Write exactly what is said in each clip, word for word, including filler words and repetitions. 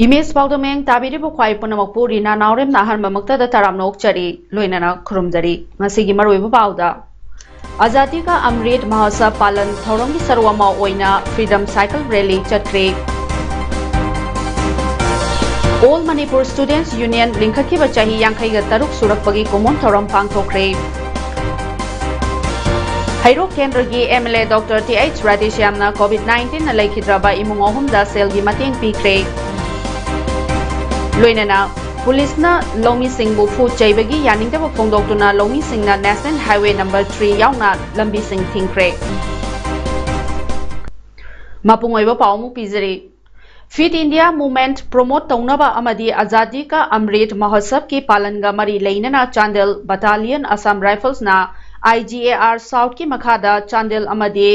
Image ꯄꯥꯎꯗꯝ ꯃꯌꯦꯡ ꯇꯥꯕꯤꯔꯤꯕ ꯈ꯭ꯋꯥꯏ ꯄꯨꯝꯅꯃꯛꯄꯨ ꯔꯤꯅꯥ ꯅꯥꯎꯔꯦꯝꯅ ꯑꯍꯥꯟꯕꯃꯛꯇꯗ ꯇꯔꯥꯝꯅ ꯑꯣꯛꯆꯔꯤ꯫ ꯂꯣꯏꯅꯅ ꯈꯨꯔꯨꯝꯖꯔꯤ꯫ ꯉꯁꯤꯒꯤ ꯃꯔꯨꯑꯣꯏꯕ ꯄꯥꯎꯗ, ꯑꯖꯥꯗꯤ ꯀꯥ ꯑꯃ꯭ꯔꯤꯠ ꯃꯍꯣꯠꯁꯕ ꯄꯥꯂꯟ ꯊꯧꯔꯝꯒꯤ ꯁꯔꯨꯛ ꯑꯃ ꯑꯣꯏꯅ Freedom Cycle Rally ꯆꯠꯈ꯭ꯔꯦ꯫ All Manipur Students Union ꯂꯤꯡꯈꯠꯈꯤꯕ ꯆꯍꯤ ꯌꯥꯡꯈꯩꯒ ꯇꯔꯨꯛ ꯁꯨꯔꯛꯄꯒꯤ ꯀꯨꯝꯑꯣꯟ ꯊꯧꯔꯝ ꯄꯥꯡꯊꯣꯛꯈ꯭ꯔꯦ꯫ ꯍꯩꯔꯣꯛ ꯀꯦꯟꯗ꯭ꯔꯒꯤ MLA Doctor Th Radheshyamꯅ COVID nineteen ꯅ ꯂꯩꯈꯤꯗ꯭ꯔꯕ ꯏꯃꯨꯡ ꯑꯍꯨꯝꯗ ꯁꯦꯜꯒꯤ ꯃꯇꯦꯡ ꯄꯤꯈ꯭ꯔꯦ꯫ ꯂꯣꯏꯅꯅ ꯄꯨꯂꯤꯁꯅ ꯂꯧꯃꯤꯁꯤꯡꯕꯨ ꯐꯨ ꯆꯩꯕꯒꯤ ꯌꯥꯅꯤꯡꯗꯕ ꯐꯣꯡꯗꯣꯛꯇꯨꯅ ꯂꯧꯃꯤꯁꯤꯡꯅ National Highway number three ꯌꯥꯎꯅ ꯂꯝꯕꯤꯁꯤꯡ ꯊꯤꯡꯈ꯭ꯔꯦ꯫ ꯃꯄꯨꯡ ꯑꯣꯏꯕ ꯄꯥꯎ ꯑꯃꯨꯛ ꯄꯤꯖꯔꯤ꯫ Fit India Movement promote ꯇꯧꯅꯕ ꯑꯃꯗꯤ ꯑꯖꯥꯗꯤ ꯀꯥ ꯑꯃ꯭ꯔꯤꯠ ꯃꯍꯣꯠꯁꯕꯀꯤ ꯄꯥꯂꯟꯒ ꯃꯔꯤ ꯂꯩꯅꯅ ꯆꯥꯟꯗꯦꯜ Battalion Assam Riflesꯅ IGAR Southꯀꯤ ꯃꯈꯥꯗ ꯆꯥꯟꯗꯦꯜ ꯑꯃꯗꯤ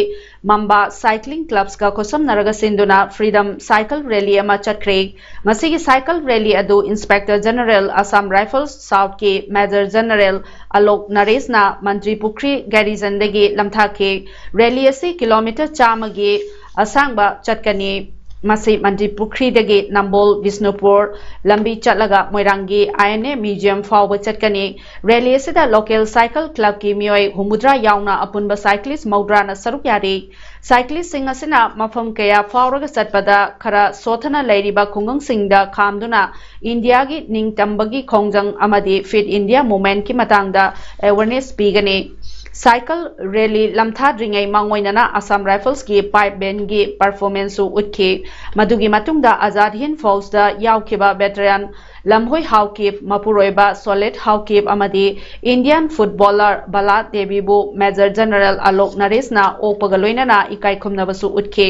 ꯃꯝꯕꯥ Cycling Clubsꯀ ꯈꯨꯠꯁꯝꯅꯔꯒ ꯁꯤꯟꯗꯨꯅ Freedom Cycle Rally ꯑꯃ ꯆꯠꯈ꯭ꯔꯦ꯫ ꯃꯁꯤꯒꯤ cycle rally ꯑꯗꯨ Inspector General Assam Rifles Southꯀꯤ Major General Alok ꯅꯔꯦꯁꯅ ꯃꯟꯇ꯭ꯔꯤ ꯄꯨꯈ꯭ꯔꯤ garrisonꯗꯒꯤ ꯂꯝꯊꯥꯈꯤ꯫ Rally ꯑꯁꯤ kilometre ꯆꯥꯝꯃꯒꯤ ꯑꯁꯥꯡꯕ ꯆꯠꯀꯅꯤ꯫ ꯃꯁꯤ ꯃꯟꯇ꯭ꯔꯤ ꯄꯨꯈ꯭ꯔꯤꯗꯒꯤ ꯅꯝꯕꯣꯜ ꯕꯤꯁꯅꯨꯄꯨꯔ ꯂꯝꯕꯤ ꯆꯠꯂꯒ ꯃꯣꯏꯔꯥꯡꯒꯤ INA Museum ꯐꯥꯎꯕ ꯆꯠꯀꯅꯤ꯫ Rally ꯑꯁꯤꯗ local cycle clubꯀꯤ ꯃꯤꯑꯣꯏ ꯍꯨꯝꯐꯨꯇꯔꯥ ꯌꯥꯎꯅ ꯑꯄꯨꯟꯕ cyclist ꯃꯧꯗ꯭ꯔꯥꯅ ꯁꯔꯨꯛ ꯌꯥꯔꯤ꯫ Cyclistꯁꯤꯡ ꯑꯁꯤꯅ ꯃꯐꯝ ꯀꯌꯥ ꯐꯥꯎꯔꯒ ꯆꯠꯄꯗ ꯈꯔ ꯁꯣꯠꯊꯅ ꯂꯩꯔꯤꯕ ꯈꯨꯡꯒꯪꯁꯤꯡꯗ ꯈꯥꯝꯗꯨꯅ ꯏꯟꯗꯤꯌꯥꯒꯤ ꯅꯤꯡꯇꯝꯕꯒꯤ ꯈꯣꯡꯖꯪ ꯑꯃꯗꯤ Fit India Movementꯀꯤ ꯃꯇꯥꯡꯗ awareness ꯄꯤꯒꯅꯤ꯫ Cycle rally ꯂꯝꯊꯥꯗ꯭ꯔꯤꯉꯩ ꯃꯥꯡꯑꯣꯏꯅꯅ Assam Riflesꯀꯤ pipe bandꯒꯤ performanceꯁꯨ ꯎꯠꯈꯤ꯫ ꯃꯗꯨꯒꯤ ꯃꯇꯨꯡꯗ Azad Hind Fauj ꯗ ꯌꯥꯎꯈꯤꯕ veteran ꯂꯝꯍꯣꯏ ꯍꯥꯎꯀꯤꯞ, ꯃꯄꯨꯔꯣꯏꯕ ꯁꯣꯂꯦꯠ ꯍꯥꯎꯀꯤꯞ ꯑꯃꯗꯤ Indian footballer ꯕꯂꯥ ꯗꯦꯕꯤꯕꯨ Major General ꯑꯂꯣꯛ ꯅꯔꯦꯁꯅ ꯑꯣꯛꯄꯒ ꯂꯣꯏꯅꯅ ꯏꯀꯥꯏ ꯈꯨꯝꯅꯕꯁꯨ ꯎꯠꯈꯤ꯫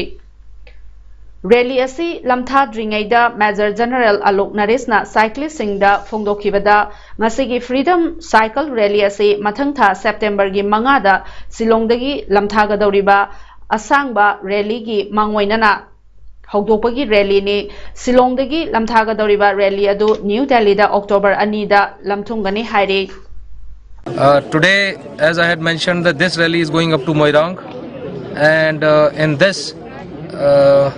ꯔꯦꯂꯤ ꯑꯁꯤ ꯂꯝꯊꯥꯗ꯭ꯔꯤꯉꯩꯗ Major General ꯑꯂꯣꯛ ꯅꯔꯦꯁꯅ ꯁꯥꯏꯀ꯭ꯂꯤꯁꯁꯤꯡꯗ ꯐꯣꯡꯗꯣꯛꯈꯤꯕꯗ, ꯉꯁꯤꯒꯤ Freedom Cycle Rally ꯑꯁꯤ ꯃꯊꯪ ꯊꯥ ꯁꯦꯞꯇꯦꯝꯕꯔꯒꯤ ꯃꯉꯥꯗ ꯁꯤꯂꯣꯡꯗꯒꯤ ꯂꯝꯊꯥꯒꯗꯧꯔꯤꯕ ꯑꯁꯥꯡꯕ ꯔꯦꯂꯤꯒꯤ ꯃꯥꯡꯑꯣꯏꯅꯅ ꯍꯧꯗꯣꯛꯄꯒꯤ ꯔꯦꯂꯤꯅꯤ꯫ ꯁꯤꯂꯣꯡꯗꯒꯤ ꯂꯝꯊꯥꯒꯗꯧꯔꯤꯕ ꯔꯦꯂꯤ ꯑꯗꯨ ꯅ꯭ꯌꯨ ꯗꯦꯜꯂꯤꯗ ꯑꯣꯛꯇꯣꯕꯔ ꯑꯅꯤꯗ ꯂꯝꯊꯨꯡꯒꯅꯤ ꯍꯥꯏꯔꯤ꯫ Uh, today, as I had mentioned, that this rally is going up to Moirang, and uh, in this, uh,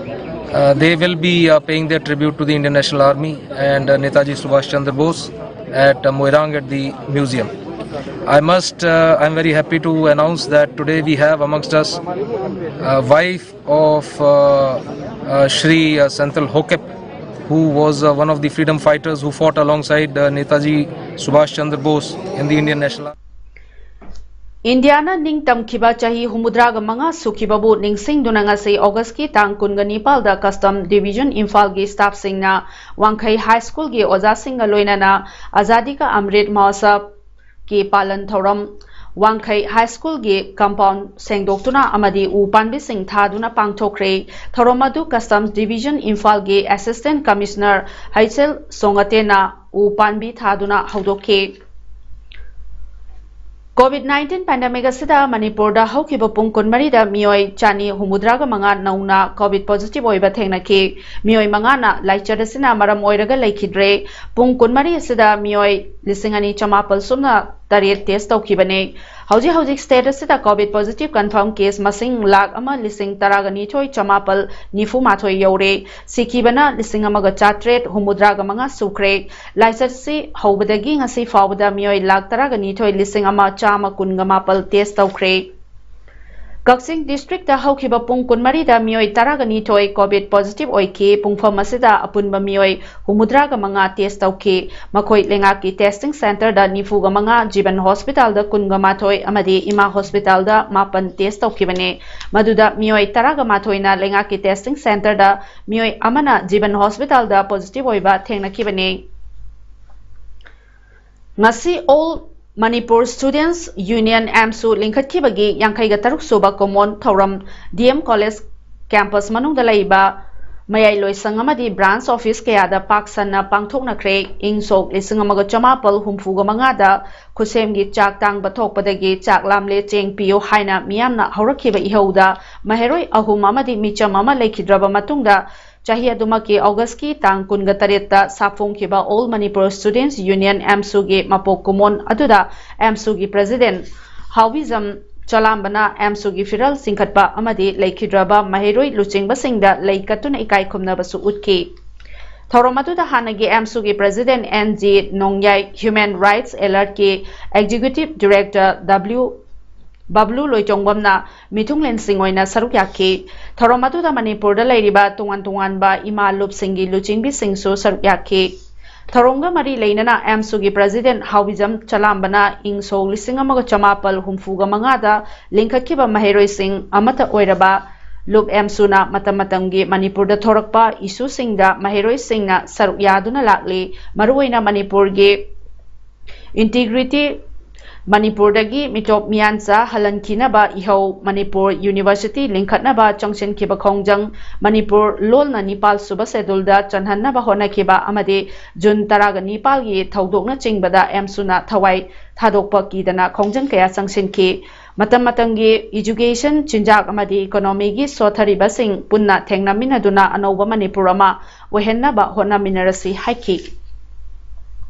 uh, they will be uh, paying their tribute to the Indian National Army and uh, Netaji Subhash Chandra Bose at uh, Moirang at the museum. I must, uh, I'm very happy to announce that today we have amongst us uh, wife of uh, uh, Shri uh, Senthil Hokep, who was uh, one of the freedom fighters who fought alongside uh, Netaji Subhash Chandra Bose in the Indian National Army. ꯏꯟꯗꯤꯌꯥꯅ ꯅꯤꯡꯇꯝꯈꯤꯕ ꯆꯍꯤ ꯍꯨꯝꯐꯨꯇꯔꯥꯒ ꯃꯉꯥ ꯁꯨꯈꯤꯕꯕꯨ ꯅꯤꯡꯁꯤꯡꯗꯨꯅ ꯉꯁꯤ ꯑꯣꯒꯁꯀꯤ ꯇꯥꯡ ꯀꯨꯟꯒ ꯅꯤꯄꯥꯜꯗ Custom Division ꯏꯝꯐꯥꯜꯒꯤ staffꯁꯤꯡꯅ ꯋꯥꯡꯈꯩ High Schoolꯒꯤ ꯑꯣꯖꯥꯁꯤꯡꯒ ꯂꯣꯏꯅꯅ Azadi Ka Amrit Mahotsav ꯀꯤ ꯄꯥꯂꯟ ꯊꯧꯔꯝ, ꯋꯥꯡꯈꯩ High Schoolꯒꯤ compound ꯁꯦꯡꯗꯣꯛꯇꯨꯅ ꯑꯃꯗꯤ ꯎ ꯄꯥꯝꯕꯤꯁꯤꯡ ꯊꯥꯗꯨꯅ ꯄꯥꯡꯊꯣꯛꯈ꯭ꯔꯦ꯫ ꯊꯧꯔꯝ ꯑꯗꯨ Customs Division ꯏꯝꯐꯥꯜꯒꯤ Assistant Commissioner ꯍꯩꯆꯦꯜ ꯁꯣꯉꯇꯦꯅ ꯎ ꯄꯥꯝꯕꯤ ꯊꯥꯗꯨꯅ ꯍꯧꯗꯣꯛꯈꯤ꯫ COVID nineteen pandemic ꯑꯁꯤꯗ ꯃꯅꯤꯄꯨꯔꯗ ꯍꯧꯈꯤꯕ ꯄꯨꯡ ꯀꯨꯟꯃꯔꯤꯗ ꯃꯤꯑꯣꯏ ꯆꯅꯤ ꯍꯨꯝꯐꯨꯇꯔꯥꯒ ꯃꯉꯥ ꯅꯧꯅ COVID positive ꯑꯣꯏꯕ ꯊꯦꯡꯅꯈꯤ꯫ ꯃꯤꯑꯣꯏ ꯃꯉꯥꯅ ꯂꯥꯏꯆꯠ ꯑꯁꯤꯅ ꯃꯔꯝ ꯑꯣꯏꯔꯒ ꯂꯩꯈꯤꯗ꯭ꯔꯦ꯫ ꯄꯨꯡ ꯀꯨꯟꯃꯔꯤ ꯑꯁꯤꯗ ꯃꯤꯑꯣꯏ ꯂꯤꯁꯤꯡ ꯑꯅꯤ ꯆꯃꯥꯄꯜ ꯁꯨꯞꯅ ꯇꯔꯦꯠ test ꯇꯧꯈꯤꯕꯅꯤ꯫ ꯍꯧꯖꯤꯛ ꯍꯧꯖꯤꯛ state ꯑꯁꯤꯗ COVID positive confirm case ꯃꯁꯤꯡ ꯂꯥꯈ ꯑꯃ ꯂꯤꯁꯤꯡ ꯇꯔꯥꯒ ꯅꯤꯊꯣꯏ ꯆꯃꯥꯄꯜ ꯅꯤꯐꯨ ꯃꯥꯊꯣꯏ ꯌꯧꯔꯦ꯫ ꯁꯤꯈꯤꯕꯅ ꯂꯤꯁꯤꯡ ꯑꯃꯒ ꯆꯥꯇ꯭ꯔꯦꯠ ꯍꯨꯝꯐꯨꯇꯔꯥꯒ ꯃꯉꯥ ꯁꯨꯈ꯭ꯔꯦ꯫ ꯂꯥꯏꯆꯠ ꯑꯁꯤ ꯍꯧꯕꯗꯒꯤ ꯉꯁꯤ ꯐꯥꯎꯕꯗ ꯃꯤꯑꯣꯏ ꯂꯥꯈ ꯇꯔꯥꯒ ꯅꯤꯊꯣꯏ ꯂꯤꯁꯤꯡ ꯑꯃ ꯆꯥꯝꯃ ꯀꯨꯟꯒ ꯃꯥꯄꯜ test ꯇꯧꯈ꯭ꯔꯦ꯫ ꯀꯛꯆꯤꯡ districtꯇ ꯍꯧꯈꯤꯕ ꯄꯨꯡ ꯀꯨꯟꯃꯔꯤꯗ ꯃꯤꯑꯣꯏ ꯇꯔꯥꯒ ꯅꯤꯊꯣꯏ COVID positive ꯑꯣꯏꯈꯤ꯫ ꯄꯨꯡꯐꯝ ꯑꯁꯤꯗ ꯑꯄꯨꯟꯕ ꯃꯤꯑꯣꯏ ꯍꯨꯝꯐꯨꯇꯔꯥꯒ ꯃꯉꯥ test ꯇꯧꯈꯤ꯫ ꯃꯈꯣꯏ ꯂꯩꯉꯥꯛꯀꯤ testing centreꯗ ꯅꯤꯐꯨꯒ ꯃꯉꯥ, ꯖꯤꯕꯟ hospitalꯗ ꯀꯨꯟꯒ ꯃꯥꯊꯣꯏ ꯑꯃꯗꯤ ꯏꯃꯥ hospitalꯗ ꯃꯥꯄꯟ test ꯇꯧꯈꯤꯕꯅꯤ꯫ ꯃꯗꯨꯗ ꯃꯤꯑꯣꯏ ꯇꯔꯥꯒ ꯃꯥꯊꯣꯏꯅ ꯂꯩꯉꯥꯛꯀꯤ testing centreꯗ, ꯃꯤꯑꯣꯏ ꯑꯃꯅ ꯖꯤꯕꯟ hospitalꯗ positive ꯑꯣꯏꯕ ꯊꯦꯡꯅꯈꯤꯕꯅꯤ꯫ ꯉꯁꯤ All Manipur Students Union, AMSU ꯂꯤꯡꯈꯠꯈꯤꯕꯒꯤ ꯌꯥꯡꯈꯩꯒ ꯇꯔꯨꯛ ꯁꯨꯕ ꯀꯨꯝꯑꯣꯟ ꯊꯧꯔꯝ DM College campus ꯃꯅꯨꯡꯗ ꯂꯩꯕ ꯃꯌꯥꯏ ꯂꯣꯏꯁꯪ ꯑꯃꯗꯤ branch office ꯀꯌꯥꯗ ꯄꯥꯛ ꯁꯟꯅ ꯄꯥꯡꯊꯣꯛꯅꯈ꯭ꯔꯦ꯫ ꯏꯪ ꯁꯣꯛ ꯂꯤꯁꯤꯡ ꯑꯃꯒ ꯆꯃꯥꯄꯜ ꯍꯨꯝꯐꯨꯒ ꯃꯉꯥꯗ ꯈꯨꯠꯁꯦꯝꯒꯤ ꯆꯥꯛ ꯇꯥꯡꯕ ꯊꯣꯛꯄꯗꯒꯤ ꯆꯥꯛ ꯂꯥꯝꯂꯦ ꯆꯦꯡ ꯄꯤꯌꯨ ꯍꯥꯏꯅ ꯃꯤꯌꯥꯝꯅ ꯍꯧꯔꯛꯈꯤꯕ ꯏꯍꯧꯗ ꯃꯍꯩꯔꯣꯏ ꯑꯍꯨꯝ ꯑꯃꯗꯤ ꯃꯤꯆꯝ ꯑꯃ ꯂꯩꯈꯤꯗ꯭ꯔꯕ ꯃꯇꯨꯡꯗ ꯆꯍꯤ ꯑꯗꯨꯃꯛꯀꯤ Augustꯀꯤ ꯇꯥꯡ ꯀꯨꯟꯒ ꯇꯔꯦꯠꯇ ꯁꯥꯐꯣꯡꯈꯤꯕ All Manipur Students Union AMSUꯒꯤ ꯃꯄꯣꯛ ꯀꯨꯝꯑꯣꯟ ꯑꯗꯨꯗ AMSUꯒꯤ president ꯍꯥꯎꯕꯤꯖꯝ ꯆꯂꯥꯝꯕꯅ AMSUꯒꯤ ꯐꯤꯔꯦꯜ ꯆꯤꯡꯈꯠꯄ ꯑꯃꯗꯤ ꯂꯩꯈꯤꯗ꯭ꯔꯕ ꯃꯍꯩꯔꯣꯏ ꯂꯨꯆꯤꯡꯕꯁꯤꯡꯗ ꯂꯩ ꯀꯠꯇꯨꯅ ꯏꯀꯥꯏ ꯈꯨꯝꯅꯕꯁꯨ ꯎꯠꯈꯤ꯫ ꯊꯧꯔꯝ ꯑꯗꯨꯗ ꯍꯥꯟꯅꯒꯤ AMSUꯒꯤ president N G ꯅꯣꯡꯌꯥꯏ, Human Rights Alertꯀꯤ executive director W ꯕꯕ꯭ꯂꯨ ꯂꯣꯏꯇꯣꯡꯕꯝꯅ ꯃꯤꯊꯨꯡꯂꯦꯟꯁꯤꯡ ꯑꯣꯏꯅ ꯁꯔꯨꯛ ꯌꯥꯈꯤ꯫ ꯊꯧꯔꯝ ꯑꯗꯨꯗ ꯃꯅꯤꯄꯨꯔꯗ ꯂꯩꯔꯤꯕ ꯇꯣꯉꯥꯟ ꯇꯣꯉꯥꯟꯕ ꯏꯃꯥ ꯂꯨꯞꯁꯤꯡꯒꯤ ꯂꯨꯆꯤꯡꯕꯤꯁꯤꯡꯁꯨ ꯁꯔꯨꯛ ꯌꯥꯈꯤ꯫ ꯊꯧꯔꯝꯒ ꯃꯔꯤ ꯂꯩꯅꯅ AMSUꯒꯤ president ꯍꯥꯎꯕꯤꯖꯝ ꯆꯂꯥꯝꯕꯅ ꯏꯪ ꯁꯣꯛ ꯂꯤꯁꯤꯡ ꯑꯃꯒ ꯆꯃꯥꯄꯜ ꯍꯨꯝꯐꯨꯒ ꯃꯉꯥꯗ ꯂꯤꯡꯈꯠꯈꯤꯕ ꯃꯍꯩꯔꯣꯏꯁꯤꯡ ꯑꯃꯠꯇ ꯑꯣꯏꯔꯕ ꯂꯨꯞ AMSUꯅ ꯃꯇꯝ ꯃꯇꯝꯒꯤ ꯃꯅꯤꯄꯨꯔꯗ ꯊꯣꯔꯛꯄ issueꯁꯤꯡꯗ ꯃꯍꯩꯔꯣꯏꯁꯤꯡꯅ ꯁꯔꯨꯛ ꯌꯥꯗꯨꯅ ꯂꯥꯛꯂꯤ꯫ ꯃꯔꯨꯑꯣꯏꯅ ꯃꯅꯤꯄꯨꯔꯒꯤ integrity, ꯃꯅꯤꯄꯨꯔꯗꯒꯤ ꯃꯤꯇꯣꯞ ꯃꯤꯌꯥꯟꯆꯥ ꯍꯜꯍꯟꯈꯤꯅꯕ ꯏꯍꯧ, ꯃꯅꯤꯄꯨꯔ University ꯂꯤꯡꯈꯠꯅꯕ ꯆꯪꯁꯤꯟꯈꯤꯕ ꯈꯣꯡꯖꯪ, ꯃꯅꯤꯄꯨꯔ ꯂꯣꯜꯅ ꯅꯤꯄꯥꯜ ꯁꯨꯕ scheduleꯗ ꯆꯟꯍꯟꯅꯕ ꯍꯣꯠꯅꯈꯤꯕ ꯑꯃꯗꯤ ꯖꯨꯟ ꯇꯔꯥꯒ ꯅꯤꯄꯥꯜꯒꯤ ꯊꯧꯗꯣꯛꯅꯆꯤꯡꯕꯗ AMSUꯅ ꯊꯋꯥꯏ ꯊꯥꯗꯣꯛꯄ ꯀꯤꯗꯅ ꯈꯣꯡꯖꯪ ꯀꯌꯥ ꯆꯪꯁꯤꯟꯈꯤ꯫ ꯃꯇꯝ ꯃꯇꯝꯒꯤ education, ꯆꯤꯟꯖꯥꯛ ꯑꯃꯗꯤ economyꯒꯤ ꯁꯣꯠꯊꯔꯤꯕꯁꯤꯡ ꯄꯨꯟꯅ ꯊꯦꯡꯅꯃꯤꯟꯅꯗꯨꯅ ꯑꯅꯧꯕ ꯃꯅꯤꯄꯨꯔ ꯑꯃ ꯑꯣꯏꯍꯟꯅꯕ ꯍꯣꯠꯅꯃꯤꯟꯅꯔꯁꯤ ꯍꯥꯏꯈꯤ꯫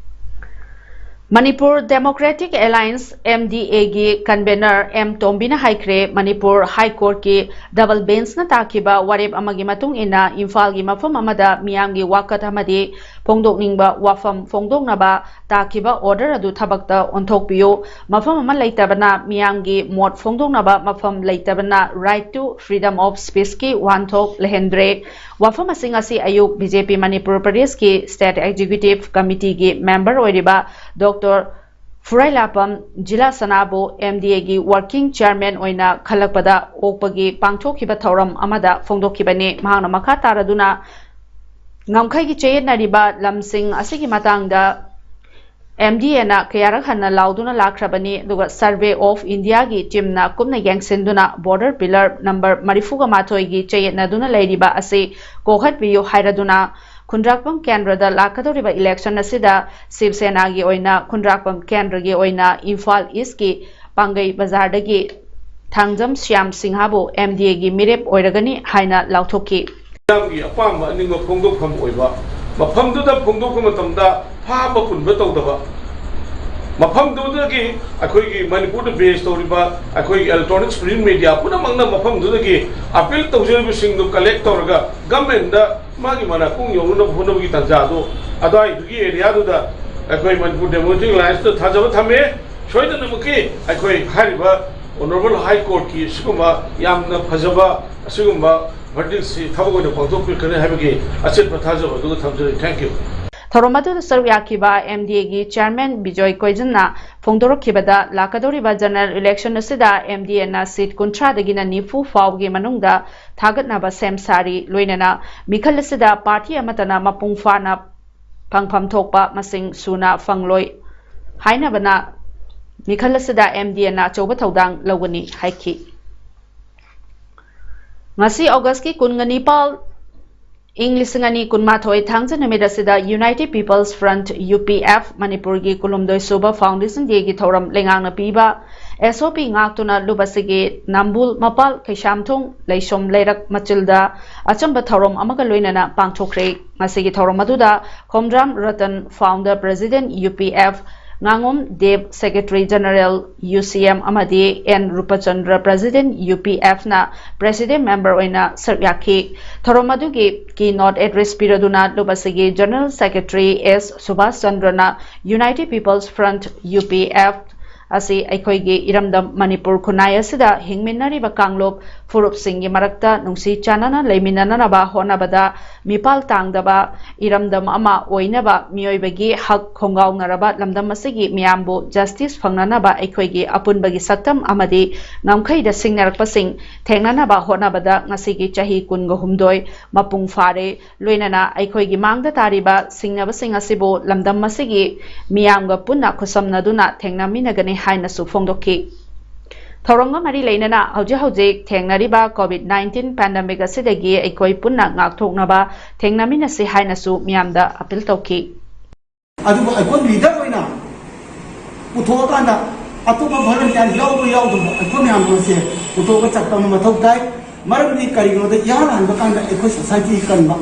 Manipur Democratic Alliance, MDAꯒꯤ convener M ꯇꯣꯝꯕꯤꯅ ꯍꯥꯏꯈ꯭ꯔꯦ, ꯃꯅꯤꯄꯨꯔ High Courtꯀꯤ double benchꯅ ꯇꯥꯈꯤꯕ ꯋꯥꯔꯦꯞ ꯑꯃꯒꯤ ꯃꯇꯨꯡ ꯏꯟꯅ ꯏꯝꯐꯥꯜꯒꯤ ꯃꯐꯝ ꯑꯃꯗ ꯃꯤꯌꯥꯝꯒꯤ ꯋꯥꯀꯠ ꯑꯃꯗꯤ ꯐꯣꯡꯗꯣꯛꯅꯤꯡꯕ ꯋꯥꯐꯝ ꯐꯣꯡꯗꯣꯛꯅꯕ ꯇꯥꯈꯤꯕ order ꯑꯗꯨ ꯊꯕꯛꯇ ꯑꯣꯟꯊꯣꯛꯄꯤꯌꯨ꯫ ꯃꯐꯝ ꯑꯃ ꯂꯩꯇꯕꯅ ꯃꯤꯌꯥꯝꯒꯤ ꯃꯣꯠ ꯐꯣꯡꯗꯣꯛꯅꯕ ꯃꯐꯝ ꯂꯩꯇꯕꯅ right to freedom of speechꯀꯤ ꯋꯥꯍꯟꯊꯣꯛ ꯂꯩꯍꯟꯗ꯭ꯔꯦ꯫ ꯋꯥꯐꯝ ꯑꯁꯤ ꯉꯁꯤ ꯑꯌꯨꯛ BJP ꯃꯅꯤꯄꯨꯔ ꯄ꯭ꯔꯗꯦꯁꯀꯤ State Executive Committeeꯒꯤ member ꯑꯣꯏꯔꯤꯕ Doctor ꯐꯨꯔꯥꯏꯂꯥꯄꯝ ꯖꯤꯂꯥ ꯁꯅꯥꯕꯨ MDAꯒꯤ working chairman ꯑꯣꯏꯅ ꯈꯜꯂꯛꯄꯗ ꯑꯣꯛꯄꯒꯤ ꯄꯥꯡꯊꯣꯛꯈꯤꯕ ꯊꯧꯔꯝ ꯑꯃꯗ ꯐꯣꯡꯗꯣꯛꯈꯤꯕꯅꯤ꯫ ꯃꯍꯥꯛꯅ ꯃꯈꯥ ꯇꯥꯔꯗꯨꯅ ꯉꯝꯈꯩꯒꯤ ꯆꯌꯦꯠꯅꯔꯤꯕ ꯂꯝꯁꯤꯡ ꯑꯁꯤꯒꯤ ꯃꯇꯥꯡꯗ ꯑꯦꯝ ꯗꯤ ꯑꯦꯅ ꯀꯌꯥꯔꯛ ꯍꯟꯅ ꯂꯥꯎꯗꯨꯅ ꯂꯥꯛꯈ꯭ꯔꯕꯅꯤ, ꯑꯗꯨꯒ Survey of India ꯒꯤ ꯇꯤꯝꯅ ꯀꯨꯞꯅ ꯌꯦꯡꯁꯤꯟꯗꯨꯅ border pillar number ꯃꯔꯤꯐꯨꯒ ꯃꯥꯊꯣꯏꯒꯤ ꯆꯌꯦꯠꯅꯗꯨꯅ ꯂꯩꯔꯤꯕ ꯑꯁꯤ ꯀꯣꯛꯍꯠꯄꯤꯌꯨ ꯍꯥꯏꯔꯗꯨꯅ ꯈꯨꯟꯗ꯭ꯔꯥꯛꯄꯝ ꯀꯦꯟꯗ꯭ꯔꯗ ꯂꯥꯛꯀꯗꯧꯔꯤꯕ election ꯑꯁꯤꯗ ꯁꯤꯕ ꯁꯦꯅꯥꯒꯤ ꯑꯣꯏꯅ ꯈꯨꯟꯗ꯭ꯔꯥꯛꯄꯝ ꯀꯦꯟꯗ꯭ꯔꯒꯤ ꯑꯣꯏꯅ ꯏꯝꯐꯥꯜ ꯏꯁꯀꯤ ꯄꯥꯡꯒꯩ ꯕꯖꯥꯔꯗꯒꯤ ꯊꯥꯡꯖꯝ ꯁ꯭ꯌꯥꯝ ꯁꯤꯡꯍꯕꯨ ꯑꯦꯝ ꯗꯤ ꯑꯦꯒꯤ ꯃꯤꯔꯦꯞ ꯑꯣꯏꯔꯒꯅꯤ ꯍꯥꯏꯅ ꯂꯥꯎꯊꯣꯛꯈꯤ꯫ ꯃꯤꯌꯥꯝꯒꯤ ꯑꯄꯥꯝꯕ ꯑꯅꯤꯡꯕ ꯐꯣꯡꯗꯣꯛꯐꯝ ꯑꯣꯏꯕ, ꯃꯐꯝꯗꯨꯗ ꯐꯣꯡꯗꯣꯛꯄ ꯃꯇꯝꯗ ꯐꯥꯕ ꯄꯨꯟꯕ ꯇꯧꯗꯕ, ꯃꯐꯝꯗꯨꯗꯒꯤ ꯑꯩꯈꯣꯏꯒꯤ ꯃꯅꯤꯄꯨꯔꯗ base ꯇꯧꯔꯤꯕ ꯑꯩꯈꯣꯏꯒꯤ electronics print media ꯄꯨꯝꯅꯃꯛꯅ ꯃꯐꯝꯗꯨꯗꯒꯤ appeal ꯇꯧꯖꯔꯤꯕꯁꯤꯡꯗꯨ collect ꯇꯧꯔꯒ government ꯗ ꯃꯥꯒꯤ ꯃꯅꯥꯀꯣꯡ ꯌꯧꯅꯅꯕ ꯍꯣꯠꯅꯕꯒꯤ ꯇꯥꯟꯖꯥꯗꯨ ꯑꯗꯨꯋꯥꯏꯗꯨꯒꯤ area ꯗꯨꯗ ꯑꯩꯈꯣꯏ ꯃꯅꯤꯄꯨꯔ Democratic Alliance ꯇ ꯊꯥꯖꯕ ꯊꯝꯃꯤ꯫ ꯁꯣꯏꯗꯅꯃꯛꯀꯤ ꯑꯩꯈꯣꯏ ꯍꯥꯏꯔꯤꯕ Honourable High Court ꯀꯤ ꯁꯤꯒꯨꯝꯕ ꯌꯥꯝꯅ ꯐꯖꯕ ꯑꯁꯤꯒꯨꯝꯕ verdict ꯁꯤ ꯊꯕꯛ ꯑꯣꯏꯅ ꯄꯥꯡꯊꯣꯛꯄꯤꯔꯛꯀꯅꯤ ꯍꯥꯏꯕꯒꯤ ꯑꯆꯦꯠꯄ ꯊꯥꯖꯕ ꯑꯗꯨꯒ ꯊꯝꯖꯔꯤ꯫ Thank you꯫ ꯊꯧꯔꯝ ꯑꯗꯨꯗ ꯁꯔꯨꯛ ꯌꯥꯈꯤꯕ ꯑꯦꯝ ꯗꯤ ꯑꯦꯒꯤ chairman ꯕꯤꯖꯣꯏ ꯀꯣꯏꯖꯟꯅ ꯐꯣꯡꯗꯣꯔꯛꯈꯤꯕꯗ, ꯂꯥꯛꯀꯗꯧꯔꯤꯕ general election ꯑꯁꯤꯗ ꯑꯦꯝ ꯗꯤ ꯑꯦꯅ seat ꯀꯨꯟꯊ꯭ꯔꯥꯗꯒꯤꯅ ꯅꯤꯐꯨ ꯐꯥꯎꯕꯒꯤ ꯃꯅꯨꯡꯗ ꯊꯥꯒꯠꯅꯕ ꯁꯦꯝ ꯁꯥꯔꯤ, ꯂꯣꯏꯅꯅ ꯃꯤꯈꯜ ꯑꯁꯤꯗ party ꯑꯃꯠꯇꯅ ꯃꯄꯨꯡ ꯐꯥꯅ ꯐꯪꯐꯝ ꯊꯣꯛꯄ ꯃꯁꯤꯡ ꯁꯨꯅ ꯐꯪꯂꯣꯏ ꯍꯥꯏꯅꯕꯅ ꯃꯤꯈꯜ ꯑꯁꯤꯗ ꯑꯦꯝ ꯗꯤ ꯑꯦꯅ ꯑꯆꯧꯕ ꯊꯧꯗꯥꯡ ꯂꯧꯒꯅꯤ ꯍꯥꯏꯈꯤ꯫ ꯉꯁꯤ August ꯀꯤ ꯀꯨꯟꯒ ꯅꯤꯄꯥꯜ, ꯏꯪ ꯂꯤꯁꯤꯡ ꯑꯅꯤ ꯀꯨꯟꯃꯥꯊꯣꯏ, ꯊꯥꯡꯖ ꯅꯨꯃꯤꯠ ꯑꯁꯤꯗ United People's Front, U P F, ꯃꯅꯤꯄꯨꯔꯒꯤ ꯀꯨꯟꯍꯨꯝꯗꯣꯏ ꯁꯨꯕ Foundation Day ꯒꯤ ꯊꯧꯔꯝ ꯂꯩꯉꯥꯛꯅ ꯄꯤꯕ S O P ꯉꯥꯛꯇꯨꯅ ꯂꯨꯞ ꯑꯁꯤꯒꯤ ꯅꯝꯕꯨꯜ ꯃꯄꯥꯜ ꯀꯩꯁꯥꯝꯊꯣꯡ ꯂꯩꯁꯣꯝ ꯂꯩꯔꯛ ꯃꯆꯤꯜꯗ ꯑꯆꯝꯕ ꯊꯧꯔꯝ ꯑꯃꯒ ꯂꯣꯏꯅꯅ ꯄꯥꯡꯊꯣꯛꯈ꯭ꯔꯦ꯫ ꯉꯁꯤꯒꯤ ꯊꯧꯔꯝ ꯑꯗꯨꯗ Khomdram Ratan, Founder President, U P F, ꯉꯥꯉꯣꯝ Deb, Secretary General, U C M, ꯑꯃꯗꯤ N Rupchandra, President, U P F ꯅ President Member ꯑꯣꯏꯅ ꯁꯔꯨꯛ ꯌꯥꯈꯤ꯫ ꯊꯧꯔꯝ ꯑꯗꯨꯒꯤ keynote address ꯄꯤꯔꯗꯨꯅ ꯂꯨꯞ ꯑꯁꯤꯒꯤ General Secretary S Subhas ꯆꯟꯗ꯭ꯔꯅ United People's Front, U P F, ꯑꯁꯤ ꯑꯩꯈꯣꯏꯒꯤ ꯏꯔꯝꯗꯝ ꯃꯅꯤꯄꯨꯔ ꯈꯨꯟꯅꯥꯏ ꯑꯁꯤꯗ ꯍꯤꯡꯃꯤꯟꯅꯔꯤꯕ ꯀꯥꯡꯂꯨꯞ ꯐꯨꯔꯨꯞꯁꯤꯡꯒꯤ ꯃꯔꯛꯇ ꯅꯨꯡꯁꯤ ꯆꯥꯟꯅꯅ ꯂꯩꯃꯤꯟꯅꯅꯕ ꯍꯣꯠꯅꯕꯗ ꯃꯤꯄꯥꯜ ꯇꯥꯡꯗꯕ ꯏꯔꯝꯗꯝ ꯑꯃ ꯑꯣꯏꯅꯕ ꯃꯤꯑꯣꯏꯕꯒꯤ ꯍꯛ ꯈꯣꯡꯒꯥꯎꯅꯔꯕ ꯂꯝꯗꯝ ꯑꯁꯤꯒꯤ ꯃꯤꯌꯥꯝꯕꯨ justice ꯐꯪꯅꯅꯕ ꯑꯩꯈꯣꯏꯒꯤ ꯑꯄꯨꯟꯕꯒꯤ ꯁꯛꯇꯝ ꯑꯃꯗꯤ ꯉꯝꯈꯩꯗ ꯁꯤꯡꯅꯔꯛꯄꯁꯤꯡ ꯊꯦꯡꯅꯅꯕ ꯍꯣꯠꯅꯕꯗ ꯉꯁꯤꯒꯤ ꯆꯍꯤ ꯀꯨꯟꯒ ꯍꯨꯝꯗꯣꯏ ꯃꯄꯨꯡ ꯐꯥꯔꯦ꯫ ꯂꯣꯏꯅꯅ ꯑꯩꯈꯣꯏꯒꯤ ꯃꯥꯡꯗ ꯇꯥꯔꯤꯕ ꯁꯤꯡꯅꯕꯁꯤꯡ ꯑꯁꯤꯕꯨ ꯂꯝꯗꯝ ꯑꯁꯤꯒꯤ ꯃꯤꯌꯥꯝꯒ ꯄꯨꯟꯅ ꯈꯨꯠꯁꯝꯅꯗꯨꯅ ꯊꯦꯡꯅꯃꯤꯟꯅꯒꯅꯤ ꯍꯥꯏꯅꯁꯨ ꯐꯣꯡꯗꯣꯛꯈꯤ꯫ ꯊꯧꯔꯝꯒ ꯃꯔꯤ ꯂꯩꯅꯅ ꯍꯧꯖꯤꯛ ꯍꯧꯖꯤꯛ ꯊꯦꯡꯅꯔꯤꯕ COVID nineteen pandemic ꯑꯁꯤꯗꯒꯤ ꯑꯩꯈꯣꯏ ꯄꯨꯟꯅ ꯉꯥꯛꯊꯣꯛꯅꯕ ꯊꯦꯡꯅꯃꯤꯟꯅꯁꯤ ꯍꯥꯏꯅꯁꯨ ꯃꯤꯌꯥꯝꯗ appeal ꯇꯧꯈꯤ꯫ ꯑꯗꯨꯕꯨ ꯑꯩꯈꯣꯏ leader ꯑꯣꯏꯅ ꯄꯨꯊꯣꯛꯑꯀꯥꯟꯗ ꯑꯇꯣꯞꯄ volunteer ꯌꯥꯎꯕ ꯌꯥꯎꯗꯕ ꯑꯩꯈꯣꯏ ꯃꯌꯥꯝ ꯑꯁꯦ ꯄꯨꯊꯣꯛꯑꯒ ꯆꯠꯄ ꯑꯃ ꯃꯊꯧ ꯇꯥꯏ꯫ ꯃꯔꯝꯗꯤ ꯀꯔꯤꯒꯤꯅꯣꯗ ꯏꯍꯥꯟ ꯍꯥꯟꯕ ꯀꯥꯟꯗ ꯑꯩꯈꯣꯏ society ꯀꯟꯕ,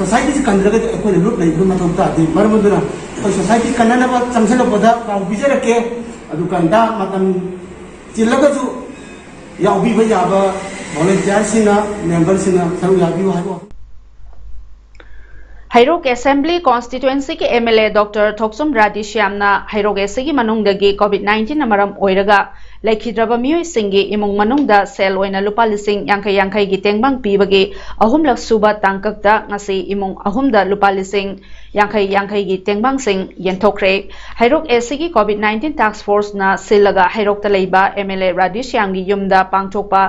society ꯁꯤ ꯀꯟꯗ꯭ꯔꯒꯗꯤ ꯑꯩꯈꯣꯏꯅ ꯂꯨꯞ ꯂꯩꯕ ꯃꯊꯧ ꯇꯥꯗꯦ꯫ ꯃꯔꯝ ꯑꯗꯨꯅ ꯑꯩꯈꯣꯏ society ꯀꯟꯅꯅꯕ ꯆꯪꯁꯤꯜꯂꯛꯄꯗ ꯄꯥꯎ ꯄꯤꯖꯔꯛꯀꯦ꯫ ꯑꯗꯨꯀꯥꯟꯗ ꯃꯇꯝ ꯆꯤꯜꯂꯒꯁꯨ ꯌꯥꯎꯕꯤꯕ ꯌꯥꯕ volunteer ꯁꯤꯡꯅ, member ꯁꯤꯡꯅ ꯁꯔꯨꯛ ꯌꯥꯕꯤꯌꯨ ꯍꯥꯏꯕ ꯋꯥꯐꯝ꯫ ꯍꯩꯔꯣꯛ Assembly Constituency ꯒꯤ MLA Doctor ꯊꯣꯛꯆꯨꯝ ꯔꯥꯙꯦꯁ꯭ꯌꯥꯝꯅ ꯍꯩꯔꯣꯛ AC ꯒꯤ ꯃꯅꯨꯡꯗꯒꯤ COVID nineteen ꯅ ꯃꯔꯝ ꯑꯣꯏꯔꯒ ꯂꯩꯈꯤꯗ꯭ꯔꯕ ꯃꯤꯑꯣꯏꯁꯤꯡꯒꯤ ꯏꯃꯨꯡ ꯃꯅꯨꯡꯗ ꯁꯦꯜ ꯑꯣꯏꯅ ꯂꯨꯄꯥ ꯂꯤꯁꯤꯡ ꯌꯥꯡꯈꯩ ꯌꯥꯡꯈꯩꯒꯤ ꯇꯦꯡꯕꯥꯡ ꯄꯤꯕꯒꯤ ꯑꯍꯨꯝꯂꯛ ꯁꯨꯕ ꯇꯥꯡꯀꯛꯇ ꯉꯁꯤ ꯏꯃꯨꯡ ꯑꯍꯨꯝꯗ ꯂꯨꯄꯥ ꯂꯤꯁꯤꯡ ꯌꯥꯡꯈꯩ ꯌꯥꯡꯈꯩꯒꯤ ꯇꯦꯡꯕꯥꯡꯁꯤꯡ ꯌꯦꯟꯊꯣꯛꯈ꯭ꯔꯦ꯫ ꯍꯩꯔꯣꯛ AC ꯒꯤ COVID nineteen task force ꯅ ꯁꯤꯜꯂꯒ ꯍꯩꯔꯣꯛꯇ ꯂꯩꯕ MLA ꯔꯥꯙꯦꯁ꯭ꯌꯥꯝꯒꯤ ꯌꯨꯝꯗ ꯄꯥꯡꯊꯣꯛꯄ